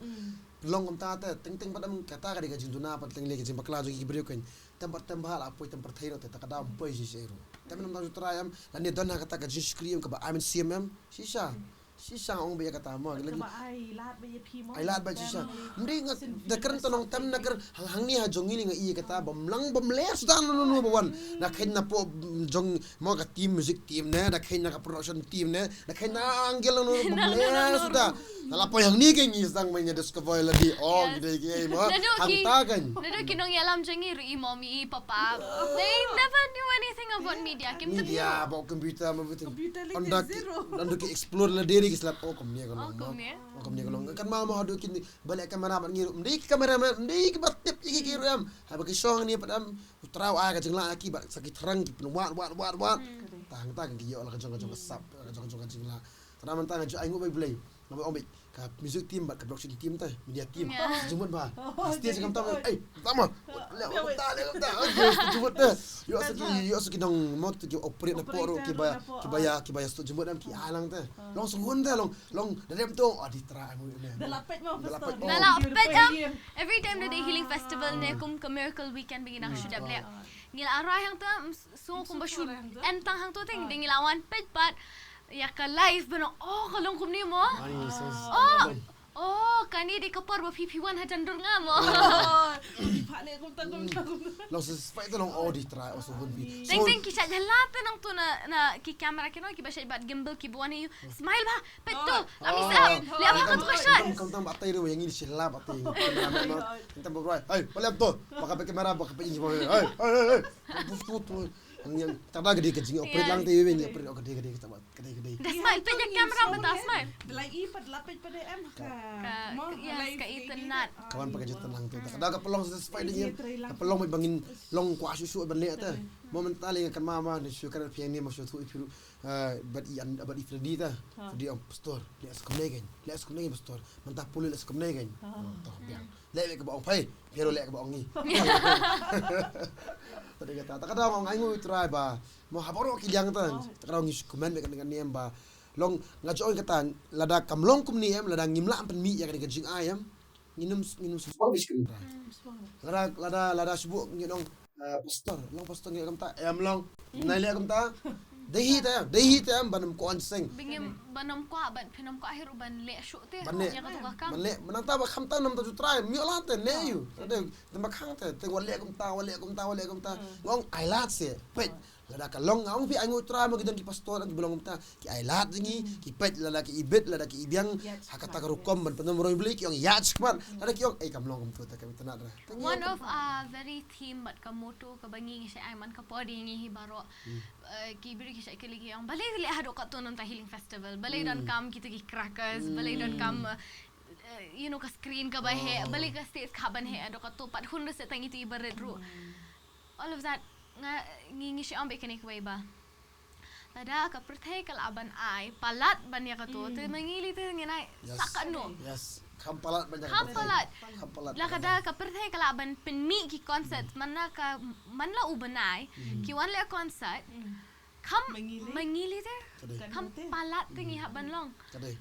Pynlong kumta te, teng teng pat em kata ka dei ka jingduna pat teng le ka jingbakla jong ki briew kan. Tem pat tem ba la poi tem pyrthei ruh te, ta ka dei em poi shisha ruh. Tem em tam ju trai em, lane don ha kata ka jingshakri em kaba ai mynsiem em, shisha. Shisha ong ba ïa kata mo. Kaba ai lad ba ïa phi mo. Ai lad ba shisha. Mdei nga da kren ta nong tem na kren hang hang ni ha jong ngi ni nga i kata bym lang bym leh suda no no no ba wan. Na khein na po jong mo ka team music team ne, na khein na ka production team ne, na khein na angle no no bym leh suda. Na la poi hang ni ke ngi sang ma ïa discover la di ong dei ke mo. Hang ta kan. Naduh ki nongïalam jong ngi ruh i mom i papa. They never knew anything about media. Kim tu media, about computer, everything. Computer lagi zero. Ynda ki explore la dei ki slap, oh, kumne ka long. Oh, kumne ka long. Kan ma ma haduh kine ba leh kamera bad ngi ruh. Mdei ki kamera man, mdei ki ba tip ïa ki ruh em. Haba ki shong ni pat em, u Trai u ai ka jinglah ïa ki bad sa ki thrang ki pynwad wad wad wad. Ta hangta ki ïoh la ka jong ka jong ka sap, ka jong ka jong ka jinglah. Tang namar ta nga ju ai nguh bai Blei. Nga bai ong bai ka music team bad ka production team te, media team. Jingmut ba. Stage kam tam, eh, tam ma. Leh kam ta, leh kam ta. Jingmut te. Ïoh sa ki, ïoh sa ki nong mo ki operate na por ruh ki ba, ki ba ïa, ki ba ïa sdang jingmut em ki ai lang te. Long sngewhun te, long, long da dem tu, oh, dei Trai mo ne. Da la peit mo, da la peit. Da la peit em. Every time da dei Healing Festival ne kum ka Miracle Weekend ba ngi nang shu dep leh. Ngi la rai hangta, so kumba shu en tang hangto te, da ngi la wan peit pat ïa ka live ba no, oh, ka long kumne mo. Oh, oh, kane dei ka por ba phi phi wan ha jan dur nga mo. Long satisfied te long, oh, dei Trai, oh, so hun phi. Teng teng ki shait jhala te nangto na, na ki camera ki no, ki ba shait bad gimbal ki ba wan ïa u. Smile ba, peit to, ami sa, leh ba ka tu ka shot. Kam tam ba tai ruh ïa ngi shi la ba tai. Kam tam ba rai. Hai, ba leh to. Ba ka peit kamera, ba ka peit ngi ba. Hai, hai, hai, hai. Tu tu tu. Yang tak da gede ka jing operate lang te ïa ngi operate ka dei ka dei ka ba ka dei ka dei. That's my peit ïa kamera mynta smile. Delai i pat la peit pat em ka. Yes, ka internet. Kawan pakai juta lang tu. Tak da ka pelong satisfied dia. Ka pelong mai bangin long kwah shu shu ban leh ta. Mo mynta leh kan mama ni shu kan phi ni mo shu tu i phi ruh. Ah, bad i an, bad i Freddy ta. Freddy ong pastor, leh sa kumne kan. Leh sa kumne kan pastor. Mynta pule leh sa kumne kan. Oh, to biang. Leh leh kaba ong phai, pero leh kaba ong ngi. Tadi kata, ta kata ong ai nguh Trai ba. Mo ha baroh ki liang ta. Ta kata ong ngi shu comment kan kan niam ba. Long nga ju ong kata lada kam long kumne em, lada ngim lah pynmih ïa kane ka jingai em. Nginum, nginum shu. Lada, lada, lada shu ngi ong, eh, pastor, long pastor ngi kumta, em long. Nai leh kumta. Dei hi ta, dei hi ta, ban ym kwah seng. Bingim ban ym kwah, ban phin ym kwah hi ruh ban leh shuh te. Ban leh. Ïa katu ka kam. Ban leh, mynta ba kham ta nam ta ju Trai, mi la te leh ïa u. Te ba khang te, te wat leh kumta, wat leh kumta, wat leh kumta. Ngong ai lad se, peit. Lada ka long, nga ong phi ai nguh Trai ma ki don ki pastor, ki ba long kumta. Ki ai lad jong ngi, ki peit lada ki ibit, lada ki ibiang. Ha kata ka rukom ban pynroi bli ki ong ïa chikmat. Lada ki ong ei kam long kumta ka itynnad ra. One of our very theme bad ka motto kaba ngi ngi shai ai man ka por ïa ngi hi baroh. Eh, ki briew ki shai kylli ki ong balei leh haduh katto nangta Healing Festival. Balei don kam kita ki crackers, balei don kam, eh, eh, you know, ka screen kaba heh, balei ka stage ka ban heh haduh katto pat hun ruh sa tang itu i barit ruh. All of that nga ngi ngi shai ong bad kane kawei ba. Lada ka pyrthei ka lah ban ai palat ban ïa kato te ma ngi lei te ngin ai sa katno. Yes. Kham palat ban ïa kato. Kham palat. Kham palat. Lada ka pyrthei ka lah ban pynmih ki concert man la ka man la u bnai ki wan leh concert. Kham ma ngi lei te. Kham palat te ngi hap ban long. Ka dei.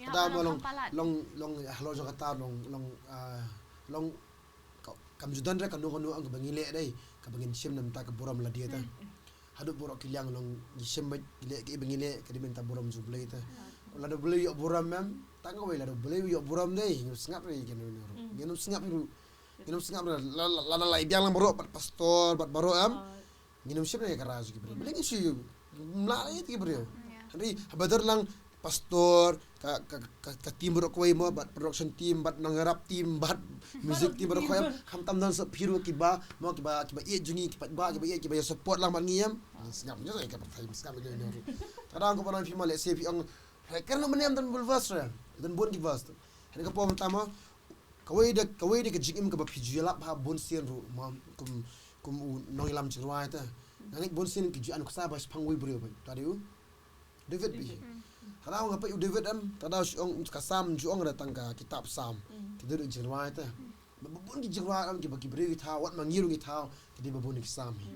Ka dei mo long, long, long halor jong kata long, long, ah, long ka, kam ju don re kano kano ong kaba ngi leh dei kaba ngin shim na bynta ka burom lade te. Haduh baroh ki liang long ngi shim beit, ngi leh kiei ba ngi leh ka dei na bynta burom jong U Blei te. Lada U Blei u ïoh burom em, tang kawei, lada U Blei u ïoh burom dei, ngin ym sngap re, ngin ym sngap re. Ngin ym sngap re, la, la, lada la i biang lang baroh bad pastor bad baroh em. Ngin ym shim re ka rai jong ki briew. Balei ngin shu ym lah re ki briew. Hynrei haba don lang pastor, ka, ka, ka, ka team baroh kawei mo, bad production team, bad nongïarap team, bad music team baroh kawei em. Khamtam don sa phi ruh kiba mo, kiba, kiba ïeit jong ngi, kiba, kiba ïeit, kiba ïa support lang bad ngi em. Ngin sngap, ngin sngap ka pyrthei, ngin sngap ïa ngi ruh. Ka dang ko ba nang phi mo, let's say phi ong, "Hai, kren mynne em, don bun verse re, don bun ki verse." Hynrei ka por mynta mo, kawei de, kawei de ka jingim kaba phi ju ïalap ha bun sien ruh mo, kum, kum u nongïalam jingrwai te. Nga ngeit bun sien ki ju ïa nuksa ba shaphang uwei u briew beit. Te dei u David beit hi. Te dei nga peit u David em, te dei shu ong ka Salm ju ong re tang ka kitab Salm. Ki dei ruh jingrwai te. Ba bun ki jingrwai em kiba ki briew ki thaw, wat ma ngi ruh ngi thaw, ki dei ba bun ki Salm hi.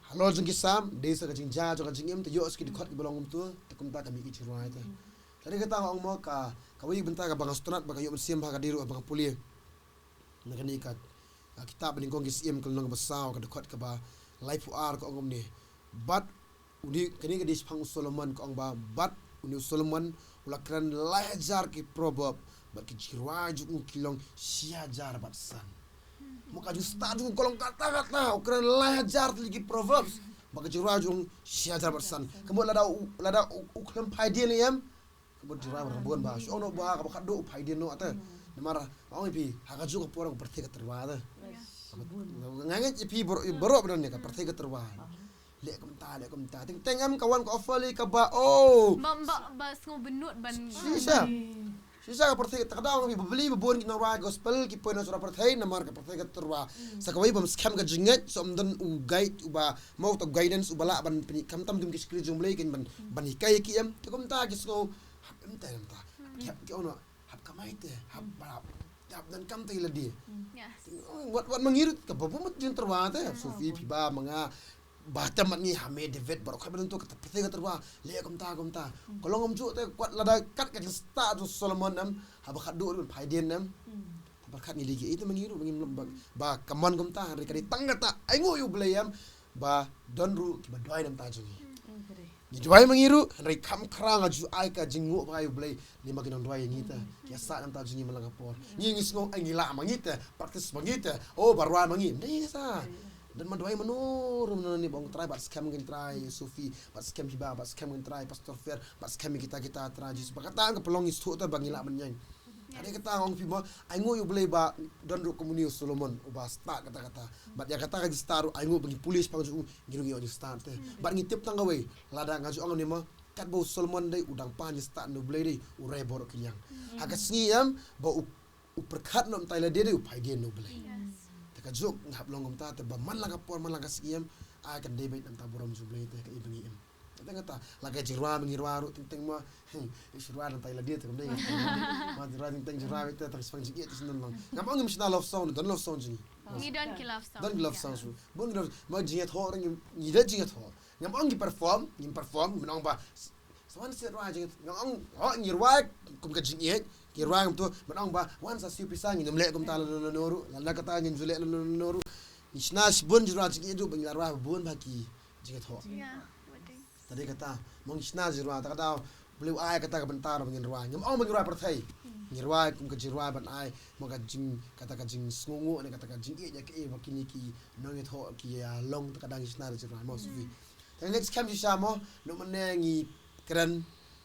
Halor jong ki Salm, dei sa ka jingjia jong ka jingim, te ïoh sa ki dkhot kiba long kumto, te kumta ka mih ki jingrwai te. Te dei kata nga ong mo ka, kawei bynta kaba nga sngewtynnat ba nga ïoh mynsiem bha ka dei ruh ba nga pule na kane ka, ka kitab Nyngkong ki Syiem ka lynnong ba saw ka dkhot kaba laiphew ar ka ong kumne. Bad une, kane ka dei shaphang u Solomon ka ong ba, bad une u Solomon u la kren lai hajar ki proverb, bad ki jingrwai jong u ki long shi hajar bad san. Mo ka jingstad jong u ka long kata kata, u kren lai hajar tylli ki proverbs, bad ki jingrwai jong u shi hajar bad san. Ka mut lada u, lada u, u khlem phai dien em, ka mut jingrwai ba bun ba. Shu ong noh ba, kaba khatduh u phai dien noh te. Namar, ong ïa phi, ha kajuh ka por ka pyrthei ka tyrwa te. Nga ngeit ïa phi baroh, baroh ba don ne ka pyrthei ka tyrwa. Leh kumta, leh kumta. Teng teng em ka wan ka offer lei kaba, oh. Ba, ba, ba sngew bynnud ban. Shisha. Shisha ka pyrthei, te ka dei nga phi ba balei ba bun ki nongrwai gospel ki poi na sura pyrthei namar ka pyrthei ka tyrwa. Sa kawei bym skhem ka jingngeit, sa ym don u guide uba, mo uta u guidance uba lah ban pyni, khamtam kum ki shakri jong U Blei kin ban, ban hikai ki em. Te kumta ki sngew hap em te em ta. Ki hap ki ong noh, hap kamai te, hap, hap, hap donkam te ïa lade. Wat, wat ma ngi ruh kaba bun bad jingtyrwa te. Sophie, phi ba ma nga, ba tam bad ngi ha me David baroh kawei ba don to ka pyrthei ka tyrwa, leh kumta kumta. Ka long kumjuh te, wat lada kat ka jingstad jong Solomon em, haba khatduh ruh phai dien em. Haba khat ngi leh kiei te ma ngi ruh ba ngim, ba, ba ka mon kumta, hynrei ka dei tang kata ainguh ïa U Blei em, ba don ruh kiba duwai na bynta jong ngi. Ngi duwai ma ngi ruh, hynrei kham khraw nga ju ai ka jingnguh ba ïa U Blei, lymda ki nongduwai ïa ngi te, ki ïa sah na bynta jong ngi man la ka por. Ngi, ngi sngew ai ngi lah ma ngi te, practice ma ngi te, oh, ba rwai ma ngi, ym dei sa. Don ma duwai mano ruh mano ne ba ong Trai, bad skhem kin Trai Sophie, bad skhem phi ba, bad skhem kin Trai Pastor Fer, bad skhem kita kita Trai Jisu, ba kata ka pynlong ngi sngewthuh te ba ngi lah ban ïeng. Ka dei kata nga ong phi mo, ainguh ïa U Blei ba don ruh kum une u Solomon uba stad kata kata. Bad ïa kata ka jingstad ruh ainguh ba ngi pule shaphang jong u, ngi ruh ngi ïoh jingstad te. Bad ngi tip tang kawei, lada nga ju ong ne mo, katba u Solomon dei u dang pan jingstad na U Blei dei, u rei baroh ki liang. Ha ka sngi em ba u, u pyrkhat noh mynta ïa lade dei u phai dien na U Blei. Te kajuh nga hap long kumta te ba man la ka por man la ka sngi em, ai kan dei beit na bynta burom jong U Blei te kaei ba ngi im. Te kata, la ka jingrwai ma ngi rwai ruh teng teng mo, hmm, i shu rwai na bynta ïa lade te kam dei. Ma jingrwai teng teng jingrwai te tang shaphang jingïeit te shu don lang. Ngam ong ngim shna love song, don love song jong ngi. Ngi don ki love song. Don ki love song shu. Bun ki love, ma jingïathoh ruh ngi, ngi don jingïathoh. Ngam ong ngi perform, ngim perform, ngim ong ba sa wan shu rwai jingïeit. Ngam ong, oh, ngi rwai kum ka jingïeit, ngi rwai kumto, ngam ong ba wan sa siew pisa, ngin ym leh kumta lano lano ruh. Lada kata ngin ju leh lano lano ruh. Ngi shna shibun jingrwai jingïeit ruh ba ngi la rwai bun bha ki jingïathoh. Te dei kata, mo ngi shna jingrwai, te ka dei U Blei u ai kata ka bynta ruh ba ngin rwai. Ngam ong ba ngi rwai pyrthei. Ngi rwai kum ka jingrwai ban ai mo ka jing, kata ka jingsngewnguh ne kata ka jingïeit ïa kaei ba kine ki nongïathoh ki ïa long, te ka dei ngi shna jingrwai mo Sophie. Te ngi skhem shisha mo, naduh mynne ngi kren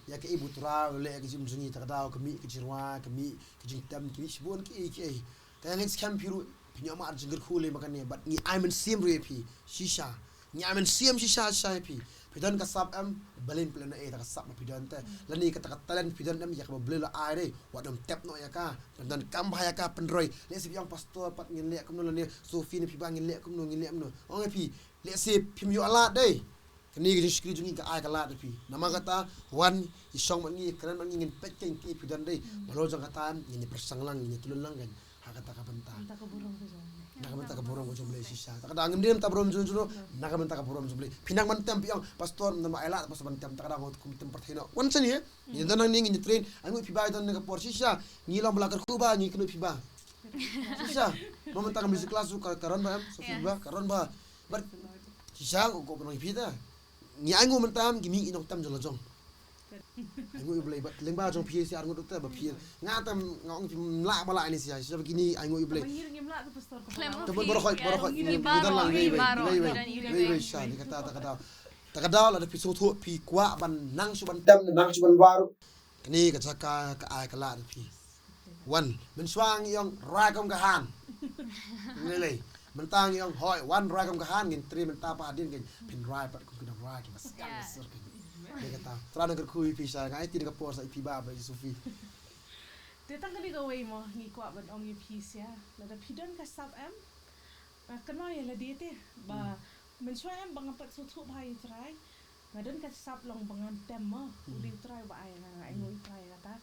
ïa kaei ba U Trai u leh ïa ka jingim jong ngi, te ka dei ka mih ka jingrwai, ka mih ka jingtem, ka mih shibun kiei kiei. Te ngi skhem phi ruh phi ñiewmar jingkyrkhu lei ma kane, bad ngi ai mynsiem ruh ïa phi shisha. Ngi ai mynsiem shisha shisha ïa phi. Phi don ka sap em, balei phi leh na ei da ka sap ba phi don te. Lane kata ka talent phi don em, ïa kaba U Blei u la ai dei, wat nym tep noh ïa ka. Pyndonkam bha ïa ka, pynroi. Lehse phi ong pastor pat ngin leh kumno, lane Sophie ne phi ba ngin leh kumno, ngin leh kumno. Ong ïa phi, lehse phim ïoh lad dei. Kane ka jingshakri jong ngi ka ai ka lad ïa phi. Namar kata, wan, ïa shong bad ngi, ïa kren bad ngi, ngin peit kein kiei phi don dei. Ba halor jong kata, ngin ïa pyrshang lang, ngin ïa tlun lang kein ha kata ka bynta. Kata ka burom ka jong ngi. Na ka bynta ka burom ka jong U Blei shisha. Ta ka daw ngim dei mynta burom jong jong. Na ka bynta ka burom jong U Blei. Phi nang ban tem phi ong, pastor, mynta ma ai lad pastor ban tem, ta ka daw ngut kum tem pyrthei noh. Wan shen hi. Ngi don nangne ngi train. Ai ngut phi ba don ne ka por shisha. Ngi long ba la kyrkhu ba ngi kynnoh phi ba. Shisha. Mo mynta ka music class ka ka ron ba em. So phi ba ka ron ba. But shisha ko ko nong phi ta. Ngi ai ngut mynta ki mi i nong tem jong la jong. Ai ngut U Blei ba leng ba jong phi si ar ngut te ba phi. Nga tam nga ong phi mla ba la ni si ai sa ba kini ai ngut U Blei. Ba ngi ngim lah tu pastor ko. Klem ba phi. Barokhoi barokhoi. Ngi dan lang wei wei wei wei wei sha ni kata ta kata. Ta kata la da phi sngewthuh phi kwah ban nang shu ban tem nang shu ban baru. Kani ka jaka ka ai ka la da phi. Wan mynshuwa ngi ong rwai kum ka han. Lei lei. Mynta ngi ong hoi wan rwai kum ka han ngin tri mynta pa hadien ngin phin rwai pat kum ki nong rwai ki ba sdang sur ki. Ni kata. Tra nang kyrkhu ïa phi sha nga ai ti ka por sa ïa phi ba ba ïa Sufi. Te tang kane kawei mo ngi kwah ban ong ïa phi sha lada phi don ka sap em. Kynmaw ïa lade te ba mynshuwa em ba ngam pat sngewthuh bha ïa U Trai. Nga don ka sap long ba ngan tem mo. U dei U Trai ba ai nga, nga ai ngut U Trai kata.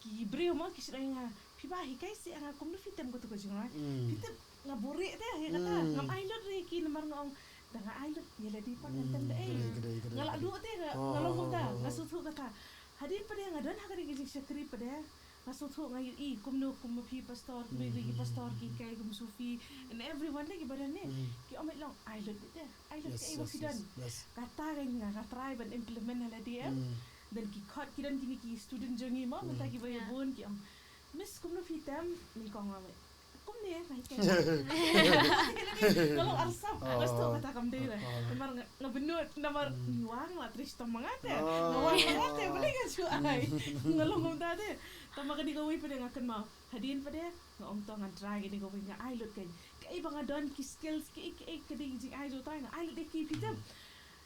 Ki briew mo ki shu ong ïa nga phi ba hikai seh ïa nga kumno phi tem kato ka jingrwai. Phi tip nga buhrieh te ïa kata. Ngam ai lut re ki namar nga ong da nga ai lut ïa lade pat ngan tem da ei. Nga la duh te nga long kumta nga sngewthuh kata. Hadien pat de nga don ha kane ka jingshakri pat de. Nga sngewthuh nga ïohi kumno kum ma phi pastor kumno ïohi ki pastor ki kai kum Sufi and everyone de ki ba don ne. Ki ong beit long ai lut de ai lut kaei ba phi don. Kata ka nga nga try ban implement ha lade em. Then ki khot ki don kine ki student jong ngi mo mynta ki ba ïa bun ki ong miss kumno phi tem nyngkong ma beit. Kumne nga hikai. Nga long arsap nga sngewthuh kata kam dei re. Namar nga bynnud namar ngi wan la tris tom ma nga te. Nga wan ma nga te balei nga shu ai. Nga long kumta te. Tang ba kane kawei pat de nga kynmaw. Hadien pat de nga ong to ngan try kane kawei nga ai lut kein. Kaei ba nga don ki skills kiei kiei ka dei jingai jong U Trai nga ai lut ïa ki phi tem.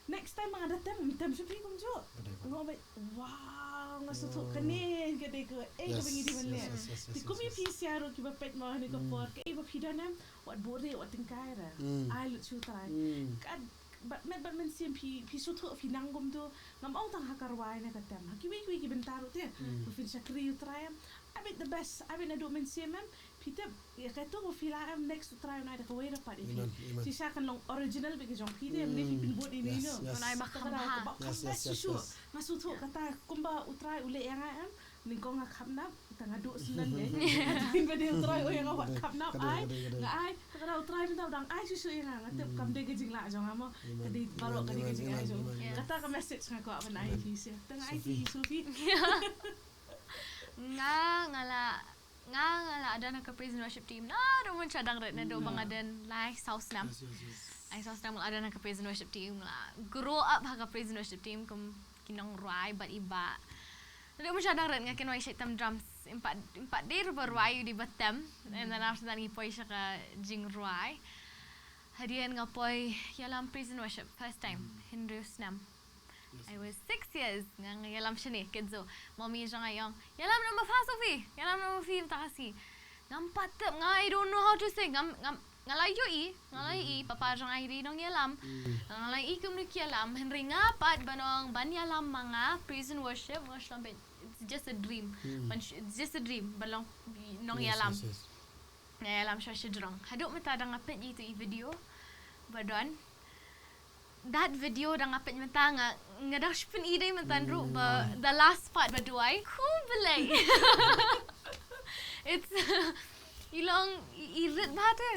Next time ba nga da tem ngam tem shuh phi kumjuh. Nga ong beit wow nga sngewthuh kane ka dei kaei kaba ngi dei ban leh. Te kum ïa phi sha ruh kiba peit mo ha kane ka por kaei ba phi don em wat buhrieh wat tyngkai re. Ai lut sha U Trai. Ka bad met bad mynsiem phi phi sngewthuh phi nang kumto. Ngam ong tang ha ka rwai ne ka tem ha kiwei kiwei ki bynta ruh te. Ba phin shakri U Trai em. Ai beit the best ai beit naduh mynsiem em. Phi tip ïa kato ba phi la em next U Trai un ai da kawei pat ïa phi. Shisha kan long original beit ka jong phi te mynne phi pynbud ïa ino. Un ai ba kham bha. Ba kham bha shisha. Nga sngewthuh kata kumba U Trai u leh ïa nga em. Nyngkong nga khapnap tang nga duh snem ne. Hadien ba dei U Trai u ïa nga wat khapnap ai. Nga ai ta ka daw U Trai mynta u dang ai shisha ïa nga nga tip kam dei ka jinglah jong nga mo. Ka dei baroh ka dei ka jingai jong nga. Kata ka message nga kwah ban ai ïa phi sha. Tang ai ti Sufi. Nga nga la nga nga la don ha ka praise and worship team naduh mynshwa dang rit naduh ba nga don lai saw snem. Lai saw snem nga la don ha ka praise and worship team nga la grow up ha ka praise and worship team kum ki nongrwai bad i bah. Naduh mynshwa dang rit nga kynwai shait tem drums. Im pat im pat dei ruh ba rwai u dei ba tem. And then after that ngi poi sha ka jingrwai. Hadien nga poi ïalam praise and worship first time hynriew snem. I was six years nga nga ïalam shane kynso. Mommy jong nga ïong ïalam number four Sophie ïalam number four ta ka sngi. Ngam pat tip nga I don't know how to sing ngam ngam nga la ïohi nga la ïohi papa jong nga I dei nongïalam. Nga la ïohi kumno ki ïalam hynrei nga pat ban ong ban ïalam ma nga praise and worship nga shlom beit it's just a dream. It's just a dream ban long nongïalam. Nga ïalam sha shajrong haduh mynta da nga peit ïa itu i video ba don. That video da nga peit mynta nga nga dang shu pyni dei mynta ruh ba the last part ba duwai. Khu blei. It's i long i rit bha te.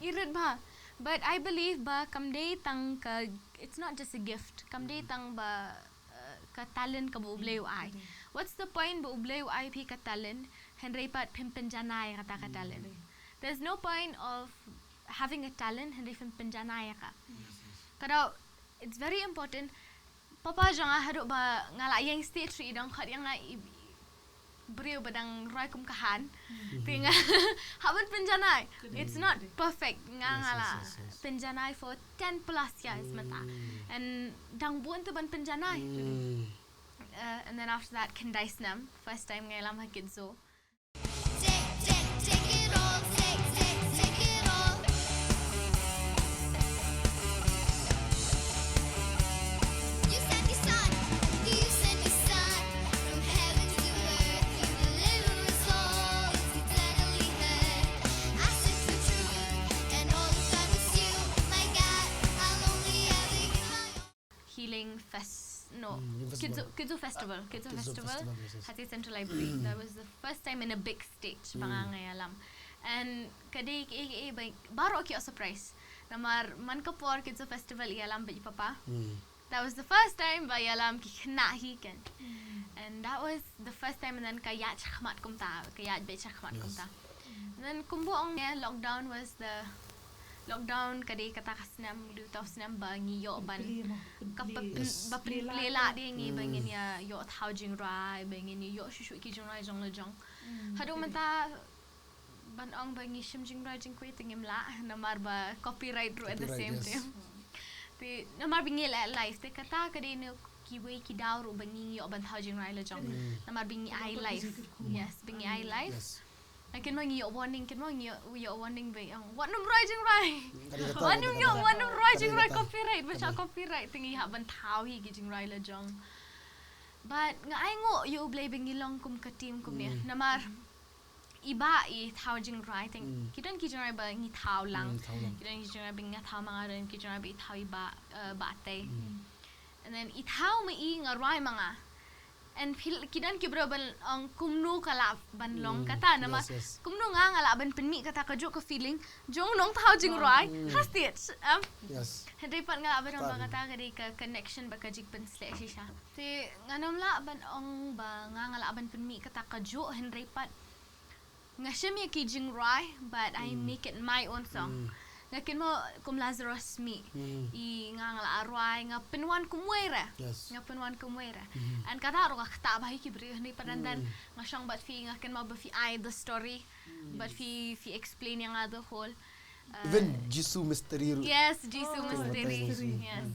I rit bha. But I believe ba kam dei tang ka it's not just a gift. Kam dei tang ba ka talent ka ba U Blei u ai. What's the point ba U Blei u ai phi ka talent hynrei pat phim pynjanai kata ka talent. There's no point of having a talent hynrei phim pynjanai ka. Ka dei it's very important. Papa jong nga haduh ba nga la ïeng stage ri dang khot ïa nga briew ba dang roi kum ka han. Te nga haban pynjanai. It's not perfect nga nga la pynjanai for ten plus years mynta. And dang bun te ban pynjanai. Uh, and then after that khyndai snem first time nga ïalam ha Kidso. Take, take, take it all, take, take, take it all. You sent your son, you sent your son from heaven to earth. He delivered us all, it's eternally heard. I search for truth. Fest, no. Mm, Youth Festival. Kids Festival, Kids Festival. Kids Festival, yes, yes. Hati Central Library. That was the first time in a big stage ba nga ïalam. And ka dei ka, ka, ka, ba, baroh ki ïoh surprise. Namar man ka por Kids Festival ïalam bad i papa. That was the first time ba ïalam ki khynnah hi kan. And that was the first time, and then ka ïaid shakhmat kumta, ka ïaid beit shakhmat kumta. And then kumba ong ne, lockdown was the lockdown ka dei kata ka snem, u dei uta u snem ba ngi ïoh ban ka pynplie, ba pynplie lah de ngi ba ngin ïa ïoh thaw jingrwai, ba ngin ïa ïoh shuh shuh ki jingrwai jong la jong. Haduh mynta ban ong ba ngi shim jingrwai jingkhuid te ngim lah namar ba copyright ruh at the same time. Te namar ba ngi leh live te kata ka dei na kiwei ki daw ruh ba ngi ïoh ban thaw jingrwai la jong. Namar ba ngi ai live. Yes, ba ngi ai live. Lakin ma ngi ïoh warning, kin ma ngi ïoh, ïoh warning ba ong wat nym rwai jingrwai. Wat nym ïoh, wat nym rwai jingrwai, copyright, ba shah copyright te ngi hap ban thaw hi ki jingrwai la jong. But nga ainguh ïa U Blei ba ngi long kum ka team kumne. Namar i Bah i thaw jingrwai te ki don ki jingrwai ba ngi thaw lang. Ki don ki jingrwai ba ngi thaw ma nga, don ki jingrwai ba i thaw i Bah, eh, Bah Tei. And then i thaw ma i, nga rwai ma nga. And ki don ki briew ban ong kumno ka lah ban long kata namar kumno nga nga lah ban pynmih kata kajuh ka feeling jong nongthaw jingrwai ha stage. Hynrei pat nga lah ban ong ba kata ka dei ka connection bad ka jingpynsleh shisha. Te ngan ym lah ban ong ba nga nga lah ban pynmih kata kajuh, hynrei pat nga shim ïa ki jingrwai, but I make it my own song. Nga kynmaw kum Lazarus Smih, i nga nga la rwai, nga pynwan kumwei re. Nga pynwan kumwei re. And kata ruh ka ktah bha ïa ki briew, hynrei pat dang dang nga shong bad phi, nga kynmaw ba phi ai the story, bad phi, phi explain ïa nga the whole, uh, even Jisu Mystery ruh. Yes, Jisu Mystery. Yes.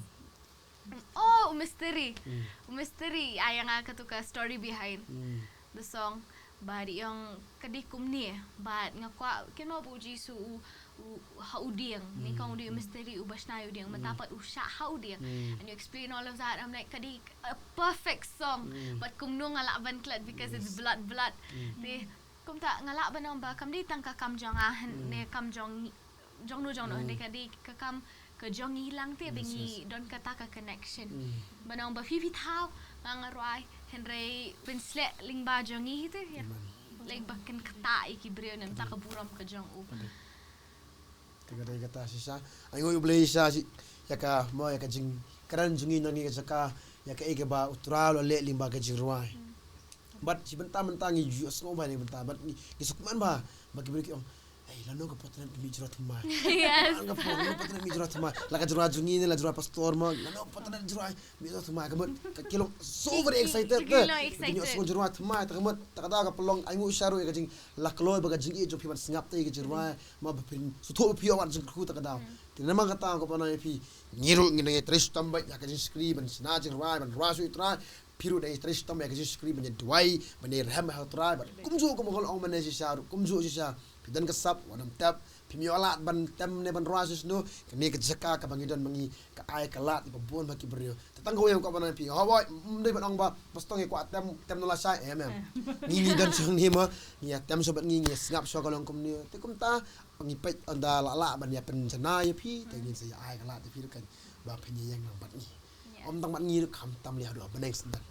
Oh, u Mystery. U Mystery, ai ïa nga katu ka story behind the song. Bad i ong ka dei kumne. Bad nga kwah kynmaw ba u Jisu u, u ha u dieng. Nyngkong u dei u Mystery, uba shna ïa u dieng. Mynta pat u shah ha u dieng. And you explain all of that. I'm like, ka dei a perfect song. Bad kumno nga lah ban klet because it's blood, blood. Te kumta nga lah ban ong ba kam dei tang ka kam jong nga, ne kam jong jongno jongno, hynrei ka dei ka kam ka jong ngi lang te ba ngi don kata ka connection. Ban ong ba phi phi thaw, nga nga rwai, hynrei pynsleh lyngba jong ngi hi te, ïa. Like ba kan ktah ïa ki briew na ka bynta ka burom ka jong u. Te ka dei kata shisha. Ai nguh ïa U Blei shisha ïa ka, mo, ïa ka jingkren jong ngi na ngi ka jaka, ïa kaei kaba U Trai u la leh lyngba ka jingrwai. Bad shi bynta mynta ngi ju sngew bha ngi bynta bad ngi, ngi sngewkmen bha ba ki briew ki ong, "Ei, lano ka Patnet ka mih jingrwai thymmai?" Yes. Lano ka Patnet ka mih jingrwai thymmai? La ka jingrwai jong ngi ne la jingrwai pastor mo, lano ka Patnet jingrwai mih jingrwai thymmai? Ka mut ki long so very excited. Ki long excited. Ki ïohsngew jingrwai thymmai, ta ka mut ta ka daw ka pynlong ai nguh shisha ruh ïa ka jingïaleh kloi bad ka jingïeit jong phi ban sngap ïa ka jingrwai, mo ba phin sngewthuh ba phi ïoh wat jingkyrkhu ta ka daw. Te namar kata nga kwah ban ong ïa phi, ngi ruh ngi dang ïatrei shitom bad ïa ka jingshakri ban shna jingrwai, ban rwai sha U Trai. Phi ruh dang ïatrei shitom ïa ka jingshakri ban ïaduwai, ban ïarem ha U Trai bad kumjuh kum ka la ong mynne shisha ruh, kumjuh shisha. Phi don ka sap, wat nym tep. Phim ïoh lad ban tem ne ban rwai shisha shuh. Kane ka jaka kaba ngi don ma ngi, ka ai ka lad ïa ba bun ba ki briew. Te tang kawei nga kwah ban ong ïa phi, hooid, ym dei ban ong ba pastor ngi kwah tem, tem noh lashai, em, em. Ngi, ngi don shong ne mo, ngi ïa tem shong bad ngi, ngi ïa sngap shong ka long kumne. Te kumta ngi peit ynda la lah ban ïa pynjanai ïa phi, te ngin sa ïa ai ka lad ïa phi ruh kan ba phin ïeng lang bad ngi. Ym tang bad ngi ruh, khamtam lei haduh ha bneng sdang.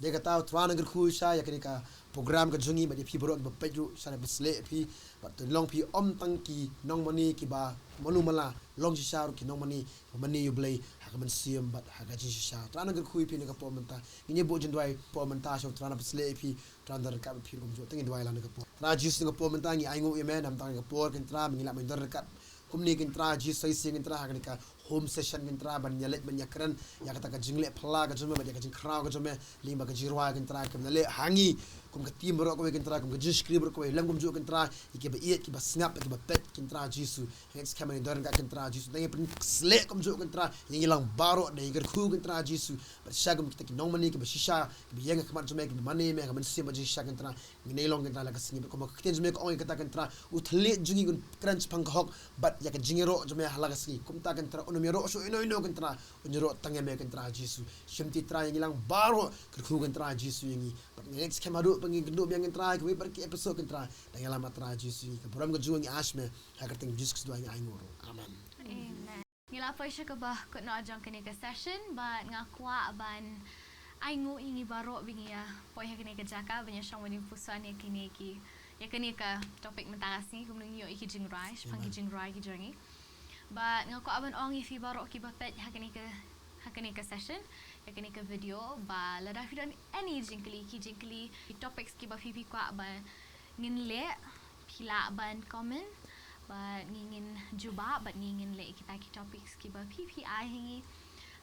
Dei kata U Trai un kyrkhu shisha ïa kane ka program ka jong ngi bad ïa phi baroh kiba peit ruh, sha na pynsleh ïa phi. Bad to long phi ym tang ki nongmane kiba malu mala, long shisha ruh ki nongmane ba mane ïa U Blei ha ka mynsiem bad ha ka jingshisha. U Trai un kyrkhu ïa phi na ka por mynta. Ngin ïa buh jingduwai por mynta sha U Trai un pynsleh ïa phi. Trai un don ryngkat bad phi ruh kumjuh. Te ngin duwai lang na ka por. Trai Jisu, na ka por mynta ngi ai nguh ïa me namar na ka por kyntra ba ngi lah ban don ryngkat kumne kyntra Jisu, sa shisien kyntra ha kane ka home session kyntra ban ïaleit ban ïakren ïa kata ka jingleh phylla ka jong me bad ïa ka jingkhraw ka jong me lyngba ka jingrwai kyntra kaba me la leh ha ngi kum ka team baroh kawei kyntra, kum ka jingshakri baroh kawei, lem kumjuh kyntra ïa kiba ïeit, kiba sngap, ïa kiba peit kyntra Jisu. Ngeit skhem ba ngi don ryngkat kyntra Jisu. Tang ïa pynsleh kumjuh kyntra ïa ngi lang baroh, da ïa kyrkhu kyntra Jisu. Bad shisha kum kita ki nongmane kiba shisha, kiba ïeng ha khmat jong me, kiba mane me ha ka mynsiem bad jingshisha kyntra. Ngin ïa long kyntra la ka sngi bad kumba ka ktien jong me ka ong ïa kata kyntra, u thylliej jong ngi un kren shaphang ka hok bad ïa ka jingïaroh jong me ha la ka sngi. Kumta kyntra un ym ïaroh shuh ïano ïano kyntra, un ïaroh tang ïa me kyntra Jisu. Shim ti Trai ïa ngi lang baroh, kyrkhu kyntra Jisu ïa ngi. Bad ngeit skhem haduh ba ngin kynduh biang kyntra kiwei pat ki episode kyntra. Dang ïalam ha Trai Jisu ïa ngi, ka burom ka jong ngi ai sha me. Ha ka kyrteng Jisu Khrist ngi ai nguh ruh. Amen. Amen. Ngi la poi sha kaba kut noh jong kane ka session, bad nga kwah ban ai nguh ïa ngi baroh ba ngi ïa poi ha kane ka jaka ban ïa shong ban ïa puson ïa kine ki, ïa kane ka topic mynta ka sngi, kumno ngin ïoh ïa ki jingrwai shaphang ki jingrwai ki jong ngi. Bad nga kwah ban ong ïa phi baroh kiba peit ha kane ka, ha kane ka session, ïa kane ka video, ba lada phi don any jingkylli, ki jingkylli, ki topics kiba phi phi kwah ba ngin leh, phi lah ban comment, bad ngi ngin jubab, bad ngi ngin leh kita ki topics kiba phi phi ai ha ngi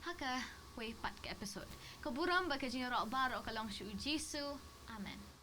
ha kawei pat ka episode. Ka burom bad ka jingïaroh baroh ka long sha u Jisu. Amen.